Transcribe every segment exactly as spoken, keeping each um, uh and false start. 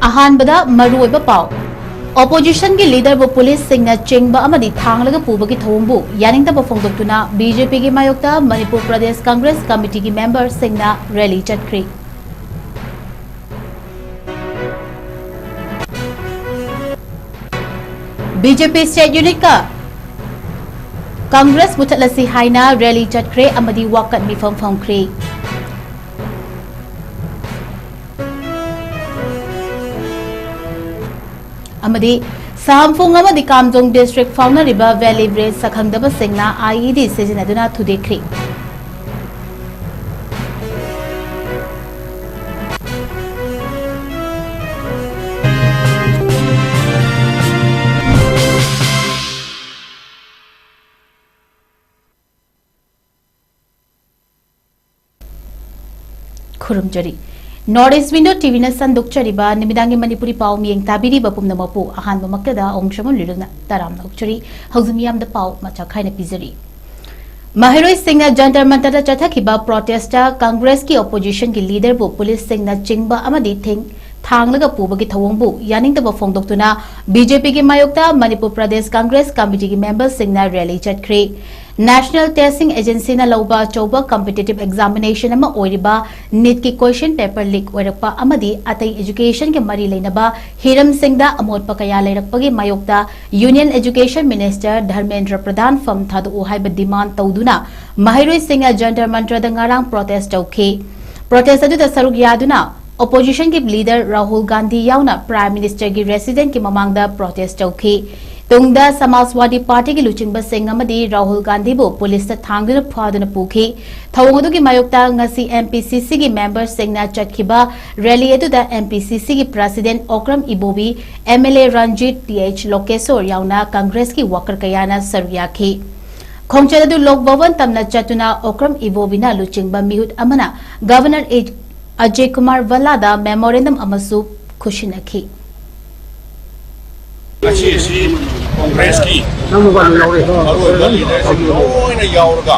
ꯑꯍꯥꯟꯕꯗ ꯃꯔꯨꯑꯣꯏꯕ ꯄꯥꯎ꯫ Oppositionꯒꯤ leaderꯕꯨ policeꯁꯤꯡꯅ ꯆꯤꯡꯕ ꯑꯃꯗꯤ ꯊꯥꯡꯂꯒ ꯄꯨꯕꯒꯤ ꯊꯧꯑꯣꯡꯕꯨ ꯌꯥꯅꯤꯡꯗꯕ ꯐꯣꯡꯗꯣꯛꯇꯨꯅ BJPꯒꯤ ꯃꯥꯌꯣꯛꯇ Manipur Pradesh Congress Committeeꯒꯤ memberꯁꯤꯡꯅ rally ꯆꯠꯈ꯭ꯔꯦ꯫ BJP state unitꯀ Congress ꯃꯨꯊꯠꯂꯁꯤ ꯍꯥꯏꯅ rally ꯆꯠꯈ꯭ꯔꯦ ꯑꯃꯗꯤ ꯋꯥꯀꯠ ꯃꯤꯐꯝ ꯐꯝꯈ꯭ꯔꯦ꯫ ꯑꯃꯗꯤ ꯁꯍꯝꯐꯨꯡ ꯑꯃꯗꯤ ꯀꯥꯝꯖꯣꯡ district ꯐꯥꯎꯅꯔꯤꯕ valley bridge ꯁꯛꯈꯪꯗꯕꯁꯤꯡꯅ IED ꯁꯤꯖꯤꯟꯅꯗꯨꯅ ꯊꯨꯗꯦꯛꯈ꯭ꯔꯦ꯫ ꯈꯨꯔꯨꯝꯖꯔꯤ꯫ North East Window TVꯅ ꯁꯟꯗꯣꯛꯆꯔꯤꯕ ꯅꯨꯃꯤꯗꯥꯡꯒꯤ ꯃꯅꯤꯄꯨꯔꯤ ꯄꯥꯎ ꯃꯤꯌꯦꯡ ꯇꯥꯕꯤꯔꯤꯕ ꯄꯨꯝꯅꯃꯛꯄꯨ ꯑꯍꯥꯟꯕꯃꯛꯇꯗ ꯑꯍꯨꯝ ꯁꯃꯨꯟ ꯂꯤꯔꯨꯛꯅ ꯇꯔꯥꯝꯅ ꯑꯣꯛꯆꯔꯤ꯫ ꯍꯧꯖꯤꯛ ꯃꯤꯌꯥꯝꯗ ꯄꯥꯎ ꯃꯆꯥ ꯈꯥꯏꯅ ꯄꯤꯖꯔꯤ꯫ ꯃꯍꯩꯔꯣꯏꯁꯤꯡꯅ ꯖꯟꯇꯔ ꯃꯟꯇꯔꯗ ꯆꯠꯊꯈꯤꯕ protestꯇ Congressꯀꯤ oppositionꯒꯤ leaderꯕꯨ policeꯁꯤꯡꯅ ꯆꯤꯡꯕ ꯑꯃꯗꯤ ꯊꯦꯡ-, ꯊꯥꯡꯂꯒ ꯄꯨꯕꯒꯤ ꯊꯧꯑꯣꯡꯕꯨ ꯌꯥꯅꯤꯡꯗꯕ ꯐꯣꯡꯗꯣꯛꯇꯨꯅ BJPꯒꯤ ꯃꯥꯌꯣꯛꯇ Manipur Pradesh Congress Committeeꯒꯤ memberꯁꯤꯡꯅ rally ꯆꯠꯈ꯭ꯔꯦ꯫ National Testing Agencyꯅ ꯂꯧꯕ ꯑꯆꯧꯕ competitive examination ꯑꯃ ꯑꯣꯏꯔꯤꯕ NEETꯀꯤ question paper leak ꯑꯣꯏꯔꯛꯄ ꯑꯃꯗꯤ ꯑꯇꯩ educationꯒ ꯃꯔꯤ ꯂꯩꯅꯕ ꯍꯤꯔꯝꯁꯤꯡꯗ ꯑꯃꯣꯠꯄ ꯀꯌꯥ ꯂꯩꯔꯛꯄꯒꯤ ꯃꯥꯌꯣꯛꯇ Union Education Minister ꯙꯔꯃꯦꯟꯗ꯭ꯔ ꯄ꯭ꯔꯙꯥꯟ ꯐꯝ ꯊꯥꯗꯣꯛꯎ ꯍꯥꯏꯕ demand ꯇꯧꯗꯨꯅ ꯃꯍꯩꯔꯣꯏꯁꯤꯡꯅ ꯖꯟꯇꯔ ꯃꯟꯇꯔꯗ ꯉꯔꯥꯡ protest ꯇꯧꯈꯤ꯫ Protest ꯑꯗꯨꯗ ꯁꯔꯨꯛ ꯌꯥꯗꯨꯅ oppositionꯒꯤ leader ꯔꯥꯍꯨꯜ ꯒꯥꯟꯙꯤ ꯌꯥꯎꯅ Prime Ministerꯒꯤ residentꯀꯤ ꯃꯃꯥꯡꯗ protest ꯇꯧꯈꯤ꯫ ꯇꯨꯡꯗ ꯁꯃꯥꯖꯋꯥꯗꯤ ꯄꯥꯔꯇꯤꯒꯤ ꯂꯨꯆꯤꯡꯕꯁꯤꯡ ꯑꯃꯗꯤ ꯔꯥꯍꯨꯜ ꯒꯥꯟꯙꯤꯕꯨ ꯄꯨꯂꯤꯁꯅ ꯊꯥꯡꯗꯨꯅ ꯐꯥꯗꯨꯅ ꯄꯨꯈꯤ꯫ ꯊꯧꯑꯣꯡ ꯑꯗꯨꯒꯤ ꯃꯥꯌꯣꯛꯇ ꯉꯁꯤ MPCCꯒꯤ memberꯁꯤꯡꯅ ꯆꯠꯈꯤꯕ rally ꯑꯗꯨꯗ MPCCꯒꯤ president ꯑꯣꯀ꯭ꯔꯝ ꯏꯕꯣꯕꯤ, MLA ꯔꯟꯖꯤꯠ, TH ꯂꯣꯀꯦꯁꯣꯔ ꯌꯥꯎꯅ Congressꯀꯤ worker ꯀꯌꯥꯅ ꯁꯔꯨꯛ ꯌꯥꯈꯤ꯫ ꯈꯣꯡꯆꯠ ꯑꯗꯨ ꯂꯣꯛ ꯚꯕꯟ ꯇꯝꯅ ꯆꯠꯇꯨꯅ ꯑꯣꯀ꯭ꯔꯝ ꯏꯕꯣꯕꯤꯅ ꯂꯨꯆꯤꯡꯕ ꯃꯤꯍꯨꯠ ꯑꯃꯅ Governor ꯑꯦ-, ꯑꯖꯌ ꯀꯨꯃꯥꯔ ꯚꯜꯂꯥꯗ memorandum ꯑꯃꯁꯨ ꯈꯨꯠꯁꯤꯟꯅꯈꯤ꯫ ꯉꯁꯤ ꯑꯁꯤ Congressꯀꯤ ꯃꯔꯨꯑꯣꯏꯕ leaderꯁꯤꯡ ꯂꯣꯏꯅ ꯌꯥꯎꯔꯒ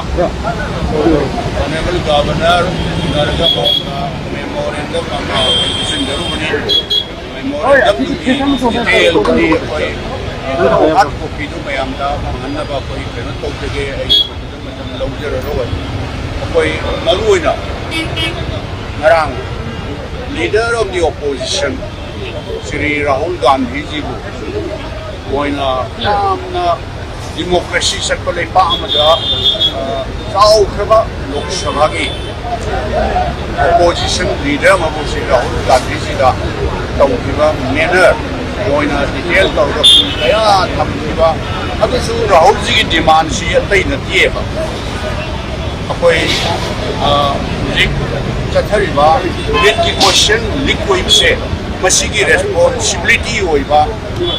Honorable Governor ꯎꯅꯔꯒ memorandum ꯑꯃ ꯄꯤꯁꯤꯟꯖꯔꯨꯕꯅꯤ꯫ ꯍꯣꯏ, ꯑꯗꯨꯒꯤ ꯗꯤꯇꯦꯜꯗꯨꯗꯤ ꯑꯩꯈꯣꯏ ꯍꯥꯔꯗ ꯀꯣꯄꯤꯗꯨ ꯃꯌꯥꯝꯗ ꯐꯪꯍꯟꯅꯕ ꯑꯩꯈꯣꯏ ꯀꯩꯅꯣ ꯇꯧꯖꯒꯦ꯫ ꯑꯩ ꯃꯇꯝ ꯂꯧꯖꯔꯔꯣꯏ꯫ ꯑꯩꯈꯣꯏ ꯃꯔꯨ ꯑꯣꯏꯅ ꯉꯔꯥꯡ leader of the opposition Shri Rahul ꯒꯥꯟꯙꯤꯖꯤꯕꯨ ꯃꯣꯏꯅ ꯌꯥꯝꯅ democracy ꯆꯠꯄ ꯂꯩꯕꯥꯛ ꯑꯃꯗ, ꯑ, ꯆꯥꯎꯈ꯭ꯔꯕ ꯂꯣꯛ ꯁꯚꯥꯒꯤ opposition leader ꯑꯃꯕꯨ ꯁ꯭ꯔꯤ ꯔꯥꯍꯨꯜ ꯒꯥꯟꯙꯤꯖꯤꯗ ꯇꯧꯈꯤꯕ manner, ꯃꯣꯏꯅ detail ꯇꯧꯔꯒ ꯄꯨꯡ ꯀꯌꯥ ꯊꯝꯈꯤꯕ, ꯑꯗꯨꯁꯨ ꯔꯥꯍꯨꯜꯖꯤꯒꯤ demandꯁꯤ ꯑꯇꯩ ꯅꯠꯇꯦꯕ꯫ ꯑꯩꯈꯣꯏ, ꯑ, ꯍꯧꯖꯤꯛ ꯆꯠꯊꯔꯤꯕ NEETꯀꯤ question leak ꯑꯣꯏꯕꯁꯦ, ꯃꯁꯤꯒꯤ responsibility ꯑꯣꯏꯕ,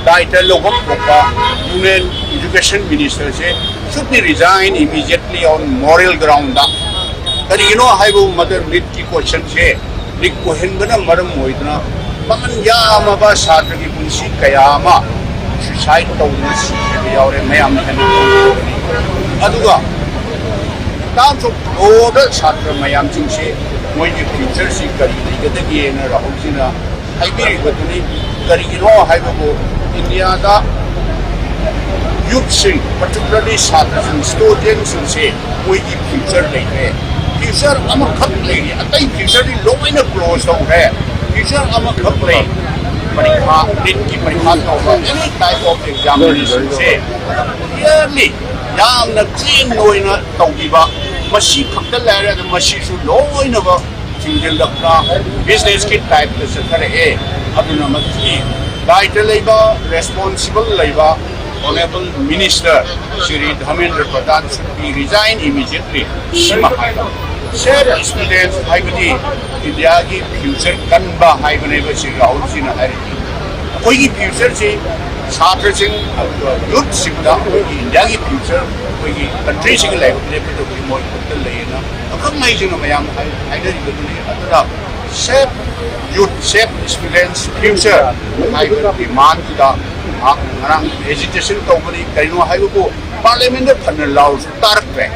ꯗꯥꯏꯇ ꯂꯧꯐꯝ ꯊꯣꯛꯄ Union Education Ministerꯁꯦ should be resign immediately on moral groundꯗ꯫ ꯀꯔꯤꯒꯤꯅꯣ ꯍꯥꯏꯕ ꯃꯇꯝꯗ NEETꯀꯤ questionꯁꯦ leak ꯑꯣꯏꯍꯟꯕꯅ ꯃꯔꯝ ꯑꯣꯏꯗꯨꯅ ꯃꯃꯜ ꯌꯥꯝꯃꯕ ꯁꯥꯇ꯭ꯔꯒꯤ ꯄꯨꯟꯁꯤ ꯀꯌꯥ ꯑꯃ suicide ꯇꯧꯗꯨꯅ ꯁꯤꯈꯤꯕ ꯌꯥꯎꯔꯦ꯫ ꯃꯌꯥꯝꯅ ꯍꯦꯟꯅ ꯈꯪꯕꯤꯔꯝꯒꯅꯤ꯫ ꯑꯗꯨꯒ in terms of lawꯗ ꯁꯥꯇ꯭ꯔ ꯃꯌꯥꯝꯁꯤꯡꯁꯤ ꯃꯣꯏꯒꯤ futureꯁꯤ ꯀꯔꯤ ꯂꯩꯒꯗꯒꯦꯅ ꯔꯥꯍꯨꯜꯖꯤꯅ ꯍꯥꯏꯕꯤꯔꯤꯕꯗꯨꯅꯤ꯫ ꯀꯔꯤꯒꯤꯅꯣ ꯍꯥꯏꯕꯕꯨ ꯏꯟꯗꯤꯌꯥꯗ youthꯁꯤꯡ, particularly ꯁꯥꯇ꯭ꯔꯁꯤꯡ, studentꯁꯤꯡꯁꯦ ꯃꯣꯏꯒꯤ future ꯂꯩꯇ꯭ꯔꯦ꯫ Future ꯑꯃꯈꯛ ꯂꯩꯔꯤ, ꯑꯇꯩ futureꯗꯤ ꯂꯣꯏꯅ close ꯇꯧꯈ꯭ꯔꯦ꯫ Future ꯑꯃꯈꯛ ꯂꯩ, ꯄꯔꯤꯈꯥ, NEETꯀꯤ ꯄꯔꯤꯈꯥ ꯇꯧꯕ, any type of examinationꯁꯦ clearly ꯌꯥꯝꯅ clean ꯑꯣꯏꯅ ꯇꯧꯕꯤꯕ, ꯃꯁꯤ ꯈꯛꯇ ꯂꯩꯔꯦ꯫ ꯑꯗꯨ ꯃꯁꯤꯁꯨ ꯂꯣꯏꯅꯃꯛ ꯊꯤꯡꯖꯤꯜꯂꯛꯄ businessꯀꯤ typeꯇ ꯆꯠꯊꯔꯛꯑꯦ꯫ ꯑꯗꯨꯅ ꯃꯁꯤ ꯗꯥꯏꯇ ꯂꯩꯕ, responsible ꯂꯩꯕ Honourable Minister Shri Dharmendra Pradhan should be resign immediately꯫ ꯁꯤꯃ ꯍꯥꯏꯕ꯫ Save students ꯍꯥꯏꯕꯗꯤ ꯏꯟꯗꯤꯌꯥꯒꯤ future ꯀꯟꯕ ꯍꯥꯏꯕꯅꯦꯕ ꯁ꯭ꯔꯤ ꯔꯥꯍꯨꯜꯖꯤꯅ ꯍꯥꯏꯔꯤꯁꯦ꯫ ꯑꯩꯈꯣꯏꯒꯤ futureꯁꯤ ꯁꯥꯇ꯭ꯔꯁꯤꯡ, youthꯁꯤꯡꯗ ꯑꯩꯈꯣꯏꯒꯤ ꯏꯟꯗꯤꯌꯥꯒꯤ future, ꯑꯩꯈꯣꯏꯒꯤ countryꯁꯤꯒꯤ ꯂꯥꯏꯕꯛ ꯂꯦꯞꯀꯗꯕꯗꯤ ꯃꯣꯏ ꯈꯛꯇ ꯂꯩꯌꯦꯅ ꯑꯈꯪ ꯑꯍꯩꯁꯤꯡꯅ ꯃꯌꯥꯝꯅ ꯍꯥꯏ-, ꯍꯥꯏꯅꯔꯤꯕꯗꯨꯅꯤ꯫ ꯑꯗꯨꯅ save youth, save students future ꯍꯥꯏꯕ demandꯗꯨꯗ ꯃꯍꯥꯛ ꯉꯔꯥꯡ agitation ꯇꯧꯕꯅꯤ꯫ ꯀꯔꯤꯅꯣ ꯍꯥꯏꯕꯕꯨ parliamentꯗ ꯐꯅ ꯂꯥꯎꯔꯁꯨ ꯇꯥꯔꯛꯇ꯭ꯔꯦ꯫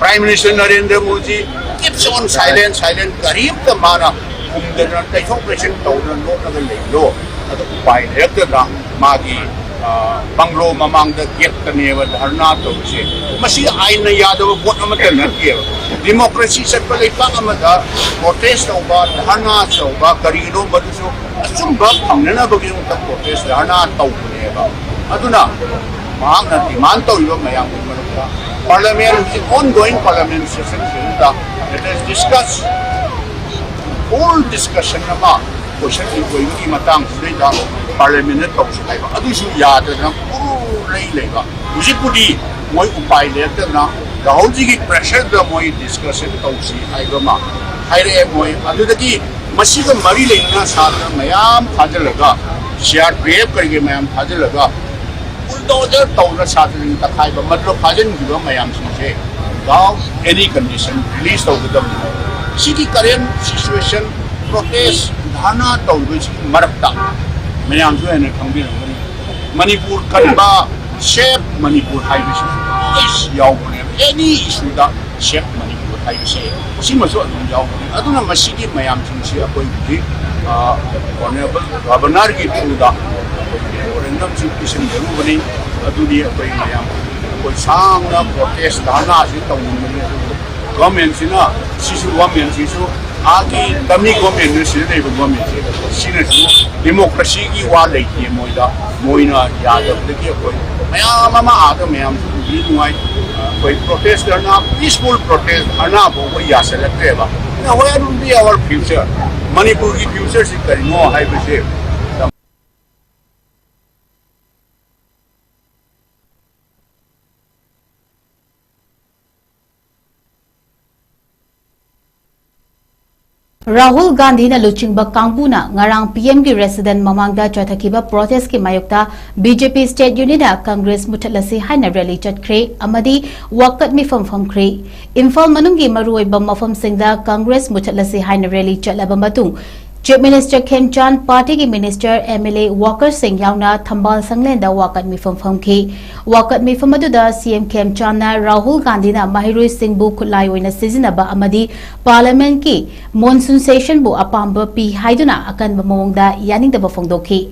Prime Minister Narendra Modi keeps on silent, silent꯫ ꯀꯔꯤꯝꯇ ꯃꯥꯅ ꯈꯨꯝꯗꯅ ꯂꯩꯊꯣꯛ ꯂꯩꯁꯤꯟ ꯇꯧꯗꯅ ꯂꯣꯠꯂꯒ ꯂꯩꯕꯗꯣ, ꯑꯗꯨ ꯎꯄꯥꯏ ꯂꯩꯔꯛꯇꯗꯅ ꯃꯥꯒꯤ, ꯑ, ꯕꯪꯒ꯭ꯂꯣ ꯃꯃꯥꯡꯗ ꯒꯦꯠꯇꯅꯦꯕ ꯙꯔꯅꯥ ꯇꯧꯔꯤꯁꯦ꯫ ꯃꯁꯤ ꯑꯥꯏꯟꯅ ꯌꯥꯗꯕ ꯄꯣꯠ ꯑꯃꯠꯇ ꯅꯠꯇꯦꯕ꯫ ꯗꯤꯃꯣꯀ꯭ꯔꯦꯁꯤ ꯆꯠꯄ ꯂꯩꯕꯥꯛ ꯑꯃꯗ ꯄ꯭ꯔꯣꯇꯦꯁ ꯇꯧꯕ, ꯙꯔꯅꯥ ꯇꯧꯕ, ꯀꯔꯤꯒꯤꯅꯣ ꯃꯗꯨꯁꯨ ꯑꯆꯨꯝꯕ ꯐꯪꯅꯅꯕꯒꯤꯗꯃꯛꯇ ꯄ꯭ꯔꯣꯇꯦꯁ ꯙꯔꯅꯥ ꯇꯧꯕꯅꯦꯕ꯫ ꯑꯗꯨꯅ ꯃꯍꯥꯛꯅ ꯗꯤꯃꯥꯟ ꯇꯧꯔꯤꯕ ꯃꯌꯥꯝꯒꯤ ꯃꯔꯛꯇ ꯄꯥꯔꯂꯤꯌꯥꯃꯦꯟ, ꯍꯧꯖꯤꯛ ꯑꯣꯟ ꯒꯣꯋꯤꯡ ꯄꯥꯔꯂꯤꯌꯥꯃꯦꯟ ꯁꯦꯁꯟꯁꯤꯗ, let us discuss, full discussion ꯑꯃ ꯀꯣꯏꯁꯟ ꯏꯟꯀ꯭ꯋꯥꯏꯔꯤꯒꯤ ꯃꯇꯥꯡꯁꯤꯗꯩꯗ ꯄꯥꯔꯂꯤꯌꯥꯃꯦꯟꯗ ꯇꯧꯁꯤ ꯍꯥꯏꯕ, ꯑꯗꯨꯁꯨ ꯌꯥꯗꯗꯅ ꯎꯔꯨ ꯂꯩ ꯂꯩꯕ꯫ ꯍꯧꯖꯤꯛꯄꯨꯗꯤ ꯃꯣꯏ ꯎꯄꯥꯏ ꯂꯩꯔꯛꯇꯗꯅ ꯔꯥꯍꯨꯜꯖꯤꯒꯤ ꯄ꯭ꯔꯦꯁꯔꯗ ꯃꯣꯏ ꯗꯤꯁꯀꯁꯟ ꯇꯧꯁꯤ ꯍꯥꯏꯕ ꯑꯃ ꯍꯥꯏꯔꯛꯑꯦ꯫ ꯃꯣꯏ ꯑꯗꯨꯗꯒꯤ ꯃꯁꯤꯒ ꯃꯔꯤ ꯂꯩꯅꯅ ꯁꯥꯇ꯭ꯔ ꯃꯌꯥꯝ ꯐꯥꯖꯤꯜꯂꯒ, ꯁꯤ ꯑꯥꯔ ꯄꯤ ꯑꯦꯐ ꯀꯔꯤꯒꯤ ꯃꯌꯥꯝ ꯐꯥꯖꯤꯜꯂꯒ, ꯕꯨꯜꯗꯣꯖꯔ ꯇꯧꯗꯅ ꯁꯥꯇ꯭ꯔꯁꯤꯡ ꯇꯛꯈꯥꯏꯕ, ꯃꯗꯨꯗ ꯐꯥꯖꯤꯟꯈꯤꯕ ꯃꯌꯥꯝꯁꯤꯡꯁꯦ without any condition release ꯇꯧꯒꯗꯕꯅꯤ꯫ ꯁꯤꯒꯤ ꯀꯔꯦꯟ ꯁꯤꯆꯨꯋꯦꯁꯟ, ꯄ꯭ꯔꯣꯇꯦꯁ, ꯙꯔꯅꯥ ꯇꯧꯔꯤꯕꯁꯤꯒꯤ ꯃꯔꯛꯇ ꯃꯌꯥꯝꯁꯨ ꯍꯦꯟꯅ ꯈꯪꯕꯤꯔꯝꯒꯅꯤ, ꯃꯅꯤꯄꯨꯔ ꯀꯟꯕ, ꯁꯦꯞ ꯃꯅꯤꯄꯨꯔ ꯍꯥꯏꯕꯁꯤ ꯂꯣꯏ ꯌꯥꯎꯕꯅꯦꯕ꯫ ꯑꯦꯅꯤ ꯏꯁꯨꯗ ꯁꯦꯞ ꯃꯅꯤꯄꯨꯔ ꯍꯥꯏꯕꯁꯦ ꯁꯤꯃꯁꯨ ꯑꯗꯨꯝ ꯌꯥꯎꯕꯅꯤ꯫ ꯑꯗꯨꯅ ꯃꯁꯤꯒꯤ ꯃꯌꯥꯝꯁꯤꯡꯁꯤ ꯑꯩꯈꯣꯏ ꯍꯧꯖꯤꯛ, ꯑ, ꯑꯣꯅꯔꯦꯕꯜ ꯒꯚꯔꯅꯔꯒꯤ ꯊ꯭ꯔꯨꯗ ꯑꯩꯈꯣꯏꯒꯤ ꯃꯦꯃꯣꯔꯦꯟꯗꯝꯁꯤ ꯄꯤꯁꯤꯟꯖꯔꯨꯕꯅꯤ꯫ ꯑꯗꯨꯗꯤ ꯑꯩꯈꯣꯏ ꯃꯌꯥꯝ ꯑꯩꯈꯣꯏ ꯁꯥꯡꯅ ꯄ꯭ꯔꯣꯇꯦꯁ ꯙꯔꯅꯥꯁꯤ ꯇꯧꯅꯤꯡꯕꯅꯤ꯫ ꯑꯗꯨꯕꯨ ꯒꯚꯔꯟꯃꯦꯟꯁꯤꯅ, ꯁꯤꯁꯨ ꯒꯚꯔꯟꯃꯦꯟꯁꯤꯁꯨ ꯑꯥꯒꯤ ꯗꯃꯤ ꯒꯣꯔꯃꯦꯟꯅ ꯁꯤꯗ ꯂꯩꯕ ꯒꯣꯔꯃꯦꯟꯁꯦ, ꯁꯤꯅꯁꯨ ꯗꯦꯃꯣꯀ꯭ꯔꯦꯁꯤꯒꯤ ꯋꯥ ꯂꯩꯇꯦ ꯃꯣꯏꯗ꯫ ꯃꯣꯏꯅ ꯌꯥꯗꯕꯗꯒꯤ ꯑꯩꯈꯣꯏ ꯃꯌꯥꯝ ꯑꯃ ꯑꯥꯗ ꯃꯌꯥꯝꯁꯨ ꯎꯕꯤ ꯅꯨꯡꯉꯥꯏ꯫ ꯑꯩꯈꯣꯏ ꯄ꯭ꯔꯣꯇꯦꯁ ꯙꯔꯅꯥ, ꯄꯤꯁꯐꯨꯜ ꯄ꯭ꯔꯣꯇꯦꯁ ꯙꯔꯅꯥ ꯐꯥꯎꯕ ꯌꯥꯁꯤꯜꯂꯛꯇ꯭ꯔꯦꯕ꯫ Now, where will be our future? ꯃꯅꯤꯄꯨꯔꯒꯤ ꯐ꯭ꯌꯨꯆꯔꯁꯤ ꯀꯔꯤꯅꯣ ꯍꯥꯏꯕꯁꯦ ꯔꯥꯍꯨꯜ ꯒꯥꯟꯙꯤꯅ ꯂꯨꯆꯤꯡꯕ ꯀꯥꯡꯕꯨꯅ ꯉꯔꯥꯡ ꯄꯤ ꯑꯦꯝꯒꯤ ꯔꯦꯁꯤꯗꯦꯟ ꯃꯃꯥꯡꯗ ꯆꯠꯊꯈꯤꯕ ꯄ꯭ꯔꯣꯇꯦꯁꯀꯤ ꯃꯥꯌꯣꯛꯇ ꯕꯤ ꯖꯦ ꯄꯤ ꯁ꯭ꯇꯦꯠ ꯌꯨꯅꯤꯠꯅ ꯀꯪꯒ꯭ꯔꯦꯁ ꯃꯨꯊꯠꯂꯁꯤ ꯍꯥꯏꯅ ꯔꯦꯂꯤ ꯆꯠꯈ꯭ꯔꯦ ꯑꯃꯗꯤ ꯋꯥꯀꯠ ꯃꯤꯐꯝ ꯐꯝꯈ꯭ꯔꯦ꯫ ꯏꯝꯐꯥꯜ ꯃꯅꯨꯡꯒꯤ ꯃꯔꯨꯑꯣꯏꯕ ꯃꯐꯝꯁꯤꯡꯗ ꯀꯪꯒ꯭ꯔꯦꯁ ꯃꯨꯊꯠꯂꯁꯤ ꯍꯥꯏꯅ ꯔꯦꯂꯤ ꯆꯠꯂꯕ ꯃꯇꯨꯡ Chief Minister ꯈꯦꯝꯆꯥꯟ, ꯄꯥꯔꯇꯤꯒꯤ ꯃꯤꯅꯤꯁꯇꯔ, ꯑꯦꯝ ꯑꯦꯜ ꯑꯦ, ꯋꯥꯀꯔꯁꯤꯡ ꯌꯥꯎꯅ ꯊꯝꯕꯥꯜ ꯁꯪꯂꯦꯟꯗ ꯋꯥꯀꯠ ꯃꯤꯐꯝ ꯐꯝꯈꯤ꯫ ꯋꯥꯀꯠ ꯃꯤꯐꯝ ꯑꯗꯨꯗ ꯁꯤ ꯑꯦꯝ ꯈꯦꯝꯆꯥꯟꯅ ꯔꯥꯍꯨꯜ ꯒꯥꯟꯙꯤꯅ ꯃꯍꯩꯔꯣꯏꯁꯤꯡꯕꯨ ꯈꯨꯠꯂꯥꯏ ꯑꯣꯏꯅ ꯁꯤꯖꯤꯟꯅꯕ ꯑꯃꯗꯤ ꯄꯥꯔꯂꯤꯌꯥꯃꯦꯟꯠꯀꯤ ꯃꯣꯟꯁꯨꯟ ꯁꯦꯁꯟꯕꯨ ꯑꯄꯥꯝꯕ ꯄꯤ ꯍꯥꯏꯗꯨꯅ ꯑꯀꯟꯕ ꯃꯑꯣꯡꯗ ꯌꯥꯅꯤꯡꯗꯕ ꯐꯣꯡꯗꯣꯛꯈꯤ꯫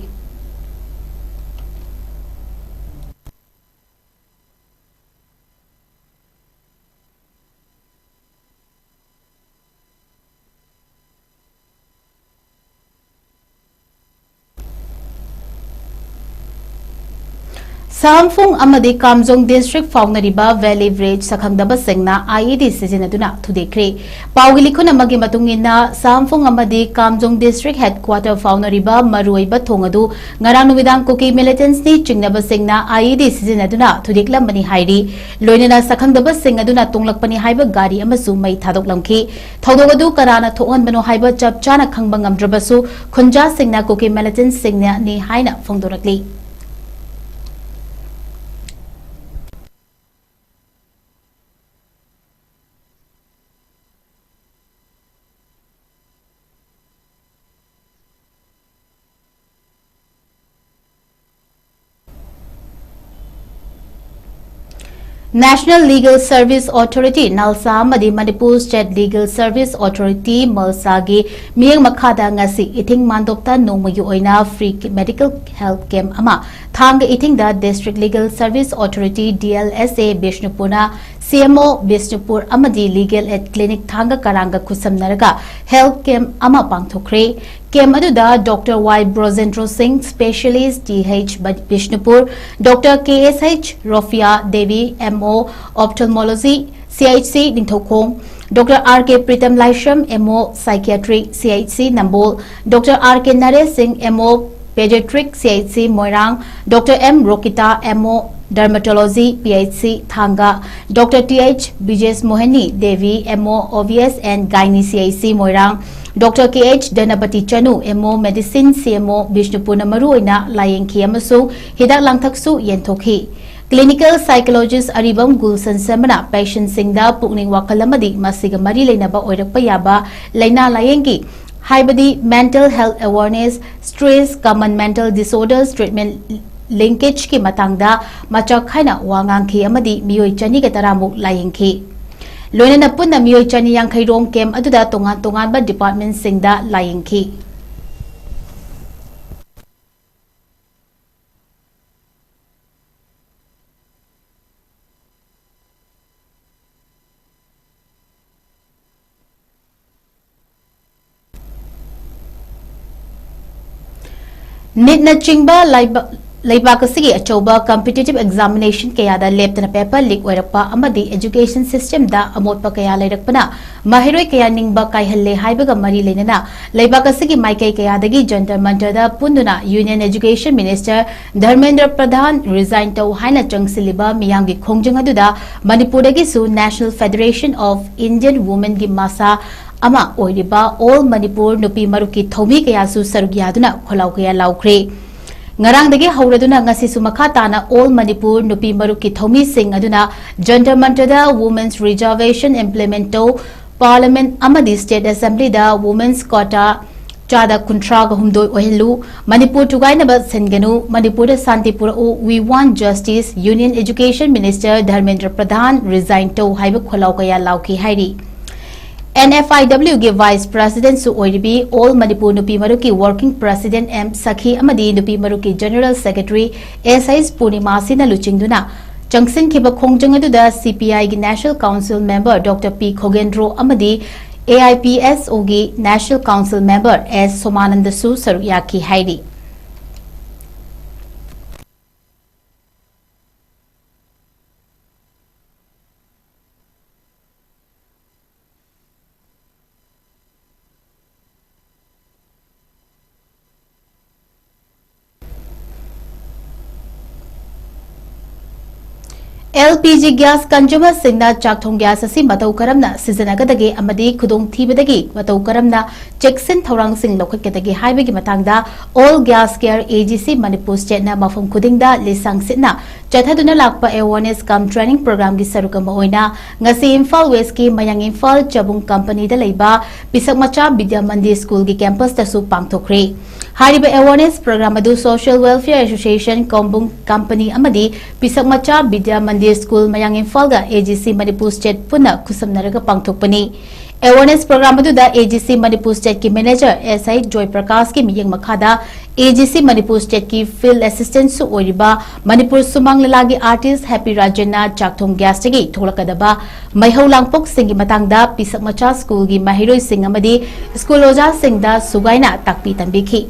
ꯁꯥꯝꯐꯨꯡ ꯑꯃꯗꯤ ꯀꯥꯝꯖꯣꯡ ꯗꯤꯁꯇ꯭ꯔꯤꯛ ꯐꯥꯎꯅꯔꯤꯕ ꯚꯦꯂꯤ ꯕ꯭ꯔꯤꯖ ꯁꯛꯈꯪꯗꯕꯁꯤꯡꯅ ꯑꯥꯏ ꯏ ꯗꯤ ꯁꯤꯖꯤꯟꯅꯗꯨꯅ ꯊꯨꯗꯦꯛꯈ꯭ꯔꯦ꯫ ꯄꯥꯎꯒꯤ ꯂꯤꯈꯨꯟ ꯑꯃꯒꯤ ꯃꯇꯨꯡ ꯏꯟꯅ, ꯁꯥꯝꯐꯨꯡ ꯑꯃꯗꯤ ꯀꯥꯝꯖꯣꯡ ꯗꯤꯁꯇ꯭ꯔꯤꯛ ꯍꯦꯗꯀ꯭ꯋꯥꯇꯔ ꯐꯥꯎꯅꯔꯤꯕ ꯃꯔꯨꯑꯣꯏꯕ ꯊꯣꯡ ꯑꯗꯨ ꯉꯔꯥꯡ ꯅꯨꯃꯤꯗꯥꯡ ꯀꯨꯀꯤ ꯃꯤꯂꯤꯇꯦꯟꯠꯁꯅꯤ ꯆꯤꯡꯅꯕꯁꯤꯡꯅ ꯑꯥꯏ ꯏ ꯗꯤ ꯁꯤꯖꯤꯟꯅꯗꯨꯅ ꯊꯨꯗꯦꯛꯂꯝꯕꯅꯤ ꯍꯥꯏꯔꯤ꯫ ꯂꯣꯏꯅꯅ ꯁꯛꯈꯪꯗꯕꯁꯤꯡ ꯑꯗꯨꯅ ꯇꯣꯡꯂꯛꯄꯅꯤ ꯍꯥꯏꯕ ꯒꯥꯔꯤ ꯑꯃꯁꯨ ꯃꯩ ꯊꯥꯗꯣꯛꯂꯝꯈꯤ꯫ ꯊꯧꯗꯣꯛ ꯑꯗꯨ ꯀꯅꯥꯅ ꯊꯣꯛꯍꯟꯕꯅꯣ ꯍꯥꯏꯕ ꯆꯞ ꯆꯥꯅ ꯈꯪꯕ ꯉꯝꯗ꯭ꯔꯕꯁꯨ, ꯈꯨꯟꯖꯥꯁꯤꯡꯅ ꯀꯨꯀꯤ ꯃꯤꯂꯤꯇꯦꯟꯠꯁꯤꯡꯅꯅꯤ ꯍꯥꯏꯅ ꯐꯣꯡꯗꯣꯔꯛꯂꯤ꯫ National Legal Service Authority, ꯅꯥꯜꯁꯥ, ꯑꯃꯗꯤ Manipur State Legal Service Authority, ꯃꯜꯁꯥꯒꯤ ꯃꯤꯠꯌꯦꯡ ꯃꯈꯥꯗ ꯉꯁꯤ ꯏꯊꯤꯡ ꯃꯥꯟꯗꯣꯞꯇ ꯅꯣꯡꯃꯒꯤ ꯑꯣꯏꯅ free medical health camp ꯑꯃ ꯊꯥꯡꯒ ꯏꯊꯤꯡꯗ District Legal Service Authority, D L S A, ꯕꯤꯁꯅꯨꯄꯨꯔꯅ C M O Bishnupur ꯑꯃꯗꯤ Legal Aid Clinic ꯊꯥꯡꯒ ꯀꯔꯥꯡꯒ ꯈꯨꯠꯁꯝꯅꯔꯒ health camp ꯑꯃ ꯄꯥꯡꯊꯣꯛꯈ꯭ꯔꯦ꯫ Camp ꯑꯗꯨꯗ Doctor Y ꯕ꯭ꯔꯣꯖꯦꯟꯗ꯭ꯔꯣ ꯁꯤꯡ, Specialist, D H Bishnupur, Doctor K S H ꯔꯣꯐꯤꯌꯥ Devi, M O Ophthalmology, C H C Ningthoukhong, Doctor R K Pritam ꯂꯥꯏꯁ꯭ꯔꯝ, M O Psychiatry, C H C ꯅꯝꯕꯣꯜ, Doctor R K ꯅꯔꯦꯁ ꯁꯤꯡ, M O Pediatric, C H C ꯃꯣꯏꯔꯥꯡ, Doctor M ꯔꯣꯀꯤꯇꯥ, M O Dermatology, P H C ꯊꯥꯡꯒ, Doctor T H Bijesh ꯃꯣꯍꯅꯤ Devi, M O O V S and Gynae, C H C Moirang, Doctor K H ꯙꯅꯄꯇꯤ Chanu, M O Medicine, C M O ꯕꯤꯁꯅꯨꯄꯨꯔꯅ ꯃꯔꯨꯑꯣꯏꯅ ꯂꯥꯌꯦꯡꯈꯤ ꯑꯃꯁꯨꯡ ꯍꯤꯗꯥꯛ ꯂꯥꯡꯊꯛꯁꯨ ꯌꯦꯟꯊꯣꯛꯈꯤ꯫ Clinical Psychologist ꯑꯔꯤꯕꯝ ꯒꯨꯜꯁꯟ ꯁꯔꯃꯅ patientꯁꯤꯡꯗ ꯄꯨꯛꯅꯤꯡ ꯋꯥꯈꯜ ꯑꯃꯗꯤ ꯃꯁꯤꯒ ꯃꯔꯤ ꯂꯩꯅꯕ ꯑꯣꯏꯔꯛꯄ ꯌꯥꯕ ꯂꯥꯏꯅꯥ ꯂꯥꯌꯦꯡꯒꯤ ꯍꯥꯏꯕꯗꯤ mental health awareness, stress, common mental disorders, treatment linkageꯀꯤ ꯃꯇꯥꯡꯗ ꯃꯆꯥꯛ ꯈꯥꯏꯅ ꯋꯥ ꯉꯥꯡꯈꯤ ꯑꯃꯗꯤ ꯃꯤꯑꯣꯏ ꯆꯅꯤꯒ ꯇꯔꯥꯃꯨꯛ ꯂꯥꯌꯦꯡꯈꯤ꯫ ꯂꯣꯏꯅꯅ ꯄꯨꯟꯅ ꯃꯤꯑꯣꯏ ꯆꯅꯤ ꯌꯥꯡꯈꯩ ꯔꯣꯝ camp ꯑꯗꯨꯗ ꯇꯣꯉꯥꯟ ꯇꯣꯉꯥꯟꯕ departmentꯁꯤꯡꯗ ꯂꯥꯌꯦꯡꯈꯤ꯫ NEETꯅꯆꯤꯡꯕ ꯂꯩꯕ-, ꯂꯩꯕꯥꯛ ꯑꯁꯤꯒꯤ ꯑꯆꯧꯕ competitive examination ꯀꯌꯥꯗ ꯂꯦꯞꯇꯅ paper leak ꯑꯣꯏꯔꯛꯄ ꯑꯃꯗꯤ education systemꯗ ꯑꯃꯣꯠꯄ ꯀꯌꯥ ꯂꯩꯔꯛꯄꯅ ꯃꯍꯩꯔꯣꯏ ꯀꯌꯥ ꯅꯤꯡꯕ ꯀꯥꯏꯍꯜꯂꯦ ꯍꯥꯏꯕꯒ ꯃꯔꯤ ꯂꯩꯅꯅ ꯂꯩꯕꯥꯛ ꯑꯁꯤꯒꯤ ꯃꯥꯏꯀꯩ ꯀꯌꯥꯗꯒꯤ Jantar ꯃꯟꯇꯔꯗ ꯄꯨꯟꯗꯨꯅ Union Education Minister Dharmendra ꯄ꯭ꯔꯙꯥꯟ resign ꯇꯧ ꯍꯥꯏꯅ ꯆꯪꯁꯤꯜꯂꯤꯕ ꯃꯤꯌꯥꯝꯒꯤ ꯈꯣꯡꯖꯪ ꯑꯗꯨꯗ ꯃꯅꯤꯄꯨꯔꯗꯒꯤꯁꯨ National Federation of Indian Womenꯒꯤ ꯃꯁꯥ ꯑꯃ ꯑꯣꯏꯔꯤꯕ All Manipur ꯅꯨꯄꯤ ꯃꯔꯨꯞꯀꯤ ꯊꯧꯃꯤ ꯀꯌꯥꯁꯨ ꯁꯔꯨꯛ ꯌꯥꯗꯨꯅ ꯈꯣꯜꯂꯥꯎ ꯀꯌꯥ ꯂꯥꯎꯈ꯭ꯔꯦ꯫ ꯉꯔꯥꯡꯗꯒꯤ ꯍꯧꯔꯗꯨꯅ ꯉꯁꯤꯁꯨ ꯃꯈꯥ ꯇꯥꯅ All Manipur ꯅꯨꯄꯤ ꯃꯔꯨꯞꯀꯤ ꯊꯧꯃꯤꯁꯤꯡ ꯑꯗꯨꯅ ꯖꯟꯇꯔ ꯃꯟꯇꯔꯗ Women's Reservation implement ꯇꯧ, Parliament ꯑꯃꯗꯤ State Assemblyꯗ Women's quota ꯆꯥꯗ ꯀꯨꯟꯊ꯭ꯔꯥꯒ ꯍꯨꯝꯗꯣꯏ ꯑꯣꯏꯍꯜꯂꯨ, ꯃꯅꯤꯄꯨꯔ ꯊꯨꯒꯥꯏꯅꯕ ꯁꯤꯟꯒꯅꯨ, ꯃꯅꯤꯄꯨꯔꯗ ꯁꯥꯟꯇꯤ ꯄꯨꯔꯛꯎ, We want justice, Union Education Minister Dharmendra Pradhan resign ꯇꯧ ꯍꯥꯏꯕ ꯈꯣꯜꯂꯥꯎ ꯀꯌꯥ ꯂꯥꯎꯈꯤ ꯍꯥꯏꯔꯤ꯫ NFIWꯒꯤ Vice Presidentꯁꯨ ꯑꯣꯏꯔꯤꯕꯤ All Manipur ꯅꯨꯄꯤ ꯃꯔꯨꯞꯀꯤ Working President M ꯁꯈꯤ ꯑꯃꯗꯤ ꯅꯨꯄꯤ ꯃꯔꯨꯞꯀꯤ General Secretary S H ꯄꯨꯔꯅꯤꯃꯥꯁꯤꯅ ꯂꯨꯆꯤꯡꯗꯨꯅ ꯆꯪꯁꯤꯟꯈꯤꯕ ꯈꯣꯡꯖꯪ ꯑꯗꯨꯗ CPIꯒꯤ National Council Member Doctor P ꯈꯣꯒꯦꯟꯗ꯭ꯔꯣ ꯑꯃꯗꯤ AIPSOꯒꯤ National Council Member S ꯁꯣꯃꯥꯅꯟꯗꯁꯨ ꯁꯔꯨꯛ ꯌꯥꯈꯤ ꯍꯥꯏꯔꯤ꯫ ꯑꯦꯜ ꯄꯤ ꯖꯤ ꯒ꯭ꯌꯥꯁ ꯀꯟꯖꯨꯃꯔꯁꯤꯡꯅ ꯆꯥꯛꯊꯣꯡ ꯒ꯭ꯌꯥꯁ ꯑꯁꯤ ꯃꯇꯧ ꯀꯔꯝꯅ ꯁꯤꯖꯤꯟꯅꯒꯗꯒꯦ ꯑꯃꯗꯤ ꯈꯨꯗꯣꯡꯊꯤꯕꯗꯒꯤ ꯃꯇꯧ ꯀꯔꯝꯅ ꯆꯦꯛꯁꯤꯟ ꯊꯧꯔꯥꯡꯁꯤꯡ ꯂꯧꯈꯠꯀꯗꯒꯦ ꯍꯥꯏꯕꯒꯤ ꯃꯇꯥꯡꯗ All Gas Care A G C Manipur ꯁ꯭ꯇꯦꯠꯅ ꯃꯐꯝ ꯈꯨꯗꯤꯡꯗ ꯂꯤꯁꯥꯡ ꯁꯤꯠꯅ ꯆꯠꯊꯗꯨꯅ ꯂꯥꯛꯄ awareness cum training programꯒꯤ ꯁꯔꯨꯛ ꯑꯃ ꯑꯣꯏꯅ ꯉꯁꯤ ꯏꯝꯐꯥꯜ ꯋꯦꯁꯀꯤ ꯃꯌꯥꯡ ꯏꯝꯐꯥꯜ ꯆꯕꯨꯡ ꯀꯝꯄꯅꯤꯗ ꯂꯩꯕ ꯄꯤꯁꯛ ꯃꯆꯥ ꯕꯤꯗ꯭ꯌꯥ ꯃꯟꯗꯤꯔ ꯁ꯭ꯀꯨꯜꯒꯤ ꯀꯦꯝꯄꯁꯇꯁꯨ ꯄꯥꯡꯊꯣꯛꯈ꯭ꯔꯦ꯫ ꯍꯥꯏꯔꯤꯕ awareness program ꯑꯗꯨ Social Welfare Association ꯀꯣꯝꯕꯨꯡ ꯀꯝꯄꯅꯤ ꯑꯃꯗꯤ ꯄꯤꯁꯛ ꯃꯆꯥ ꯕꯤꯗ꯭ꯌꯥ ꯃꯟꯗꯤꯔ ꯁ꯭ꯀꯨꯜ ꯃꯌꯥꯡ ꯏꯝꯐꯥꯜꯒ A G C Manipur state ꯄꯨꯟꯅ ꯈꯨꯠꯁꯝꯅꯔꯒ ꯄꯥꯡꯊꯣꯛꯄꯅꯤ꯫ Awareness program ꯑꯗꯨꯗ A G C ꯃꯅꯤꯄꯨꯔ ꯁ꯭ꯇꯦꯠꯀꯤ ꯃꯦꯅꯦꯖꯔ ꯑꯦꯁ ꯑꯥꯏ ꯖꯣꯏ ꯄ꯭ꯔꯀꯥꯁꯀꯤ ꯃꯤꯠꯌꯦꯡ ꯃꯈꯥꯗ A G C ꯃꯅꯤꯄꯨꯔ ꯁ꯭ꯇꯦꯠꯀꯤ field assistantꯁꯨ ꯑꯣꯏꯔꯤꯕ ꯃꯅꯤꯄꯨꯔ ꯁꯨꯃꯥꯡ ꯂꯤꯂꯥꯒꯤ artist ꯍꯦꯄꯤ ꯔꯥꯖꯦꯟꯅ ꯆꯥꯛꯊꯣꯡ ꯒ꯭ꯌꯥꯁꯇꯒꯤ ꯊꯣꯛꯂꯛꯀꯗꯕ ꯃꯩꯍꯧ ꯂꯥꯡꯄꯣꯛꯁꯤꯡꯒꯤ ꯃꯇꯥꯡꯗ ꯄꯤꯁꯛ ꯃꯆꯥ ꯁ꯭ꯀꯨꯜꯒꯤ ꯃꯍꯩꯔꯣꯏꯁꯤꯡ ꯑꯃꯗꯤ ꯁ꯭ꯀꯨꯜ ꯑꯣꯖꯥꯁꯤꯡꯗ ꯁꯨꯒꯥꯏꯅ ꯇꯥꯛꯄꯤ ꯇꯝꯕꯤꯈꯤ꯫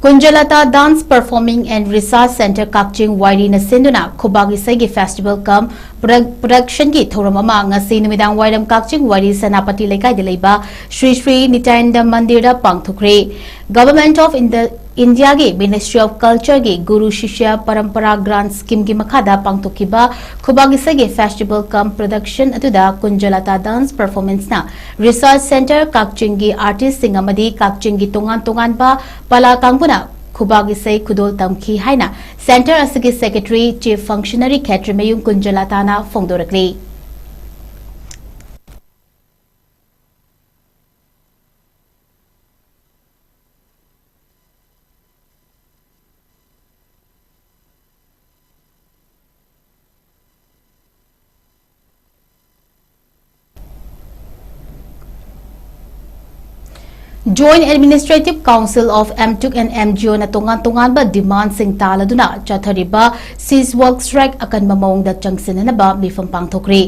ꯀꯨꯟꯖꯂꯇꯥ Dance Performing and Research Centre ꯀꯛꯆꯤꯡ ꯋꯥꯏꯔꯤꯅ ꯁꯤꯟꯗꯨꯅ ꯈꯨꯕꯥꯛ ꯏꯁꯩꯒꯤ festival cum product-, productionꯒꯤ ꯊꯧꯔꯝ ꯑꯃ ꯉꯁꯤ ꯅꯨꯃꯤꯗꯥꯡ ꯋꯥꯏꯔꯝ ꯀꯛꯆꯤꯡ ꯋꯥꯏꯔꯤ ꯁꯦꯅꯥꯄꯇꯤ ꯂꯩꯀꯥꯏꯗ ꯂꯩꯕ Shri Shri ꯅꯤꯇ꯭ꯌꯥꯅꯟꯗ ꯃꯟꯗꯤꯔꯗ ꯄꯥꯡꯊꯣꯛꯈ꯭ꯔꯦ꯫ Government of India, Indiaꯒꯤ Ministry of Cultureꯒꯤ Guru ꯁꯤꯁ꯭ꯌ ꯄꯔꯝꯄꯔꯥ grant schemeꯒꯤ ꯃꯈꯥꯗ ꯄꯥꯡꯊꯣꯛꯈꯤꯕ ꯈꯨꯕꯥꯛ ꯏꯁꯩꯒꯤ festival cum production ꯑꯗꯨꯗ ꯀꯨꯟꯖꯂꯇꯥ dance performanceꯅ research centre ꯀꯛꯆꯤꯡꯒꯤ artistꯁꯤꯡ ꯑꯃꯗꯤ ꯀꯛꯆꯤꯡꯒꯤ ꯇꯣꯉꯥꯟ ꯇꯣꯉꯥꯟꯕ ꯄꯂꯥ ꯀꯥꯡꯕꯨꯅ ꯈꯨꯕꯥꯛ ꯏꯁꯩ ꯈꯨꯗꯣꯜ ꯇꯝꯈꯤ ꯍꯥꯏꯅ centre ꯑꯁꯤꯒꯤ secretary chief functionary Khetrimayum ꯀꯨꯟꯖꯂꯇꯥꯅ ꯐꯣꯡꯗꯣꯔꯛꯂꯤ꯫ Joint Administrative Council of MTUC and MGO ꯅ ꯇꯣꯉꯥꯟ ꯇꯣꯉꯥꯟꯕ demand ꯁꯤꯡ ꯇꯥꯜꯂꯗꯨꯅ ꯆꯠꯊꯔꯤꯕ cease work strike ꯑꯀꯟꯕ ꯃꯑꯣꯡꯗ ꯆꯪꯁꯤꯟꯅꯅꯕ ꯃꯤꯐꯝ ꯄꯥꯡꯊꯣꯛꯈ꯭ꯔꯤ꯫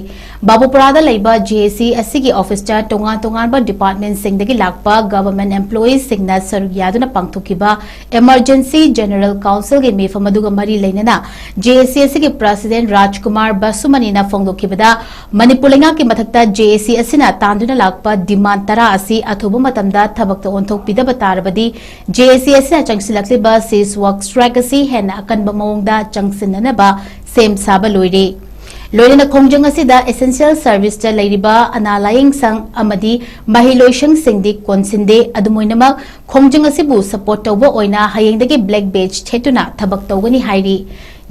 ꯕꯥꯕꯨꯄꯨꯔꯥꯗ ꯂꯩꯕ JAC ꯑꯁꯤꯒꯤ office ꯇ ꯇꯣꯉꯥꯟ ꯇꯣꯉꯥꯟꯕ department ꯁꯤꯡꯗꯒꯤ ꯂꯥꯛꯄ government employees ꯁꯤꯡꯅ ꯁꯔꯨꯛ ꯌꯥꯗꯨꯅ ꯄꯥꯡꯊꯣꯛꯈꯤꯕ Emergency General Council ꯒꯤ ꯃꯤꯐꯝ ꯑꯗꯨꯒ ꯃꯔꯤ ꯂꯩꯅꯅ JAC ꯑꯁꯤꯒꯤ President ꯔꯥꯖꯀꯨꯃꯥꯔ ꯕꯁꯨꯃꯅꯤꯅ ꯐꯣꯡꯗꯣꯛꯈꯤꯕꯗ, ꯃꯅꯤꯄꯨꯔ ꯂꯩꯉꯥꯛꯀꯤ ꯃꯊꯛꯇ JAC ꯑꯁꯤꯅ ꯇꯥꯟꯗꯨꯅ ꯂꯥꯛꯄ demand ꯇꯔꯥ ꯑꯁꯤ ꯑꯊꯨꯕ ꯃꯇꯝꯗ ꯊꯕꯛꯇ ꯑꯣꯟꯊꯣꯛꯄꯤꯗꯕ ꯇꯥꯔꯕꯗꯤ JAC ꯑꯁꯤꯅ ꯆꯪꯁꯤꯜꯂꯛꯂꯤꯕ cease work strike ꯑꯁꯤ ꯍꯦꯟꯅ ꯑꯀꯟꯕ ꯃꯑꯣꯡꯗ ꯆꯪꯁꯤꯟꯅꯅꯕ ꯁꯦꯝ ꯁꯥꯕ ꯂꯣꯏꯔꯦ꯫ ꯂꯣꯏꯅꯅ ꯈꯣꯡꯖꯪ ꯑꯁꯤꯗ essential service ꯇ ꯂꯩꯔꯤꯕ ꯑꯅꯥ ꯂꯥꯌꯦꯡ ꯁꯪ ꯑꯃꯗꯤ ꯃꯍꯩꯂꯣꯏꯁꯪꯁꯤꯡꯗꯤ ꯀꯣꯟꯁꯤꯟꯗꯦ꯫ ꯑꯗꯨꯝ ꯑꯣꯏꯅꯃꯛ, ꯈꯣꯡꯖꯪ ꯑꯁꯤꯕꯨ support ꯇꯧꯕ ꯑꯣꯏꯅ ꯍꯌꯦꯡꯗꯒꯤ black badge ꯊꯦꯠꯇꯨꯅ ꯊꯕꯛ ꯇꯧꯒꯅꯤ ꯍꯥꯏꯔꯤ꯫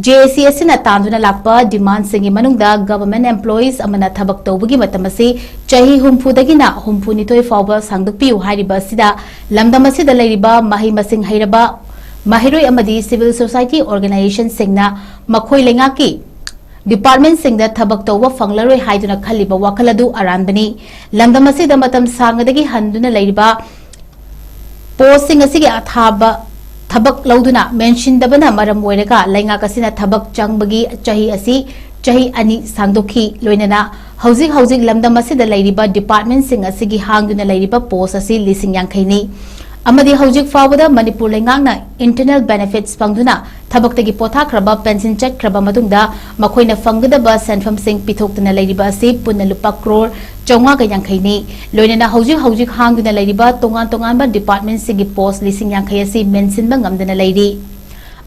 JAC ꯑꯁꯤꯅ ꯇꯥꯟꯗꯨꯅ ꯂꯥꯛꯄ demand ꯁꯤꯡꯒꯤ ꯃꯅꯨꯡꯗ government employees ꯑꯃꯅ ꯊꯕꯛ ꯇꯧꯕꯒꯤ ꯃꯇꯝ ꯑꯁꯤ ꯆꯍꯤ ꯍꯨꯝꯐꯨꯗꯒꯤꯅ ꯍꯨꯝꯐꯨꯅꯤꯊꯣꯏ ꯐꯥꯎꯕ ꯁꯥꯡꯗꯣꯛꯄꯤꯌꯨ ꯍꯥꯏꯔꯤꯕ ꯑꯁꯤꯗ, ꯂꯝꯗꯝ ꯑꯁꯤꯗ ꯂꯩꯔꯤꯕ ꯃꯍꯩ ꯃꯁꯤꯡ ꯍꯩꯔꯕ ꯃꯍꯩꯔꯣꯏ ꯑꯃꯗꯤ civil society organization ꯁꯤꯡꯅ ꯃꯈꯣꯏ ꯂꯩꯉꯥꯛꯀꯤ department ꯁꯤꯡꯗ ꯊꯕꯛ ꯇꯧꯕ ꯐꯪꯂꯔꯣꯏ ꯍꯥꯏꯗꯨꯅ ꯈꯜꯂꯤꯕ ꯋꯥꯈꯜ ꯑꯗꯨ ꯑꯔꯥꯟꯕꯅꯤ꯫ ꯂꯝꯗꯝ ꯑꯁꯤꯗ ꯃꯇꯝ ꯁꯥꯡꯅꯗꯒꯤ ꯍꯟꯗꯨꯅ ꯂꯩꯔꯤꯕ post ꯁꯤꯡ ꯑꯁꯤꯒꯤ ꯑꯊꯥꯕ ꯊꯕꯛ ꯂꯧꯗꯨꯅ ꯃꯦꯟꯁꯤꯟꯗꯕꯅ ꯃꯔꯝ ꯑꯣꯏꯔꯒ ꯂꯩꯉꯥꯛ ꯑꯁꯤꯅ ꯊꯕꯛ ꯆꯪꯕꯒꯤ ꯆꯍꯤ ꯑꯁꯤ ꯆꯍꯤ ꯑꯅꯤ ꯁꯥꯡꯗꯣꯛꯈꯤ꯫ ꯂꯣꯏꯅꯅ ꯍꯧꯖꯤꯛ ꯍꯧꯖꯤꯛ ꯂꯝꯗꯝ ꯑꯁꯤꯗ ꯂꯩꯔꯤꯕ department ꯁꯤꯡ ꯑꯁꯤꯒꯤ ꯍꯥꯡꯗꯨꯅ ꯂꯩꯔꯤꯕ post ꯑꯁꯤ ꯂꯤꯁꯤꯡ ꯌꯥꯡꯈꯩꯅꯤ꯫ ꯑꯃꯗꯤ ꯍꯧꯖꯤꯛ ꯐꯥꯎꯕꯗ ꯃꯅꯤꯄꯨꯔ ꯂꯩꯉꯥꯛꯅ internal benefits ꯐꯪꯗꯨꯅ ꯊꯕꯛꯇꯒꯤ ꯄꯣꯊꯥꯈ꯭ꯔꯕ pension ꯆꯠꯈ꯭ꯔꯕ ꯃꯇꯨꯡꯗ ꯃꯈꯣꯏꯅ ꯐꯪꯒꯗꯕ ꯁꯦꯟꯐꯝꯁꯤꯡ ꯄꯤꯊꯣꯛꯇꯅ ꯂꯩꯔꯤꯕ ꯑꯁꯤ ꯄꯨꯟꯅ ꯂꯨꯄꯥ ꯀ꯭ꯔꯣꯔ ꯆꯥꯝꯃꯉꯥꯒ ꯌꯥꯡꯈꯩꯅꯤ꯫ ꯂꯣꯏꯅꯅ ꯍꯧꯖꯤꯛ ꯍꯧꯖꯤꯛ ꯍꯥꯡꯗꯨꯅ ꯂꯩꯔꯤꯕ ꯇꯣꯉꯥꯟ ꯇꯣꯉꯥꯟꯕ department ꯁꯤꯡꯒꯤ post ꯂꯤꯁꯤꯡ ꯌꯥꯡꯈꯩ ꯑꯁꯤ ꯃꯦꯟꯁꯤꯟꯕ ꯉꯝꯗꯅ ꯂꯩꯔꯤ꯫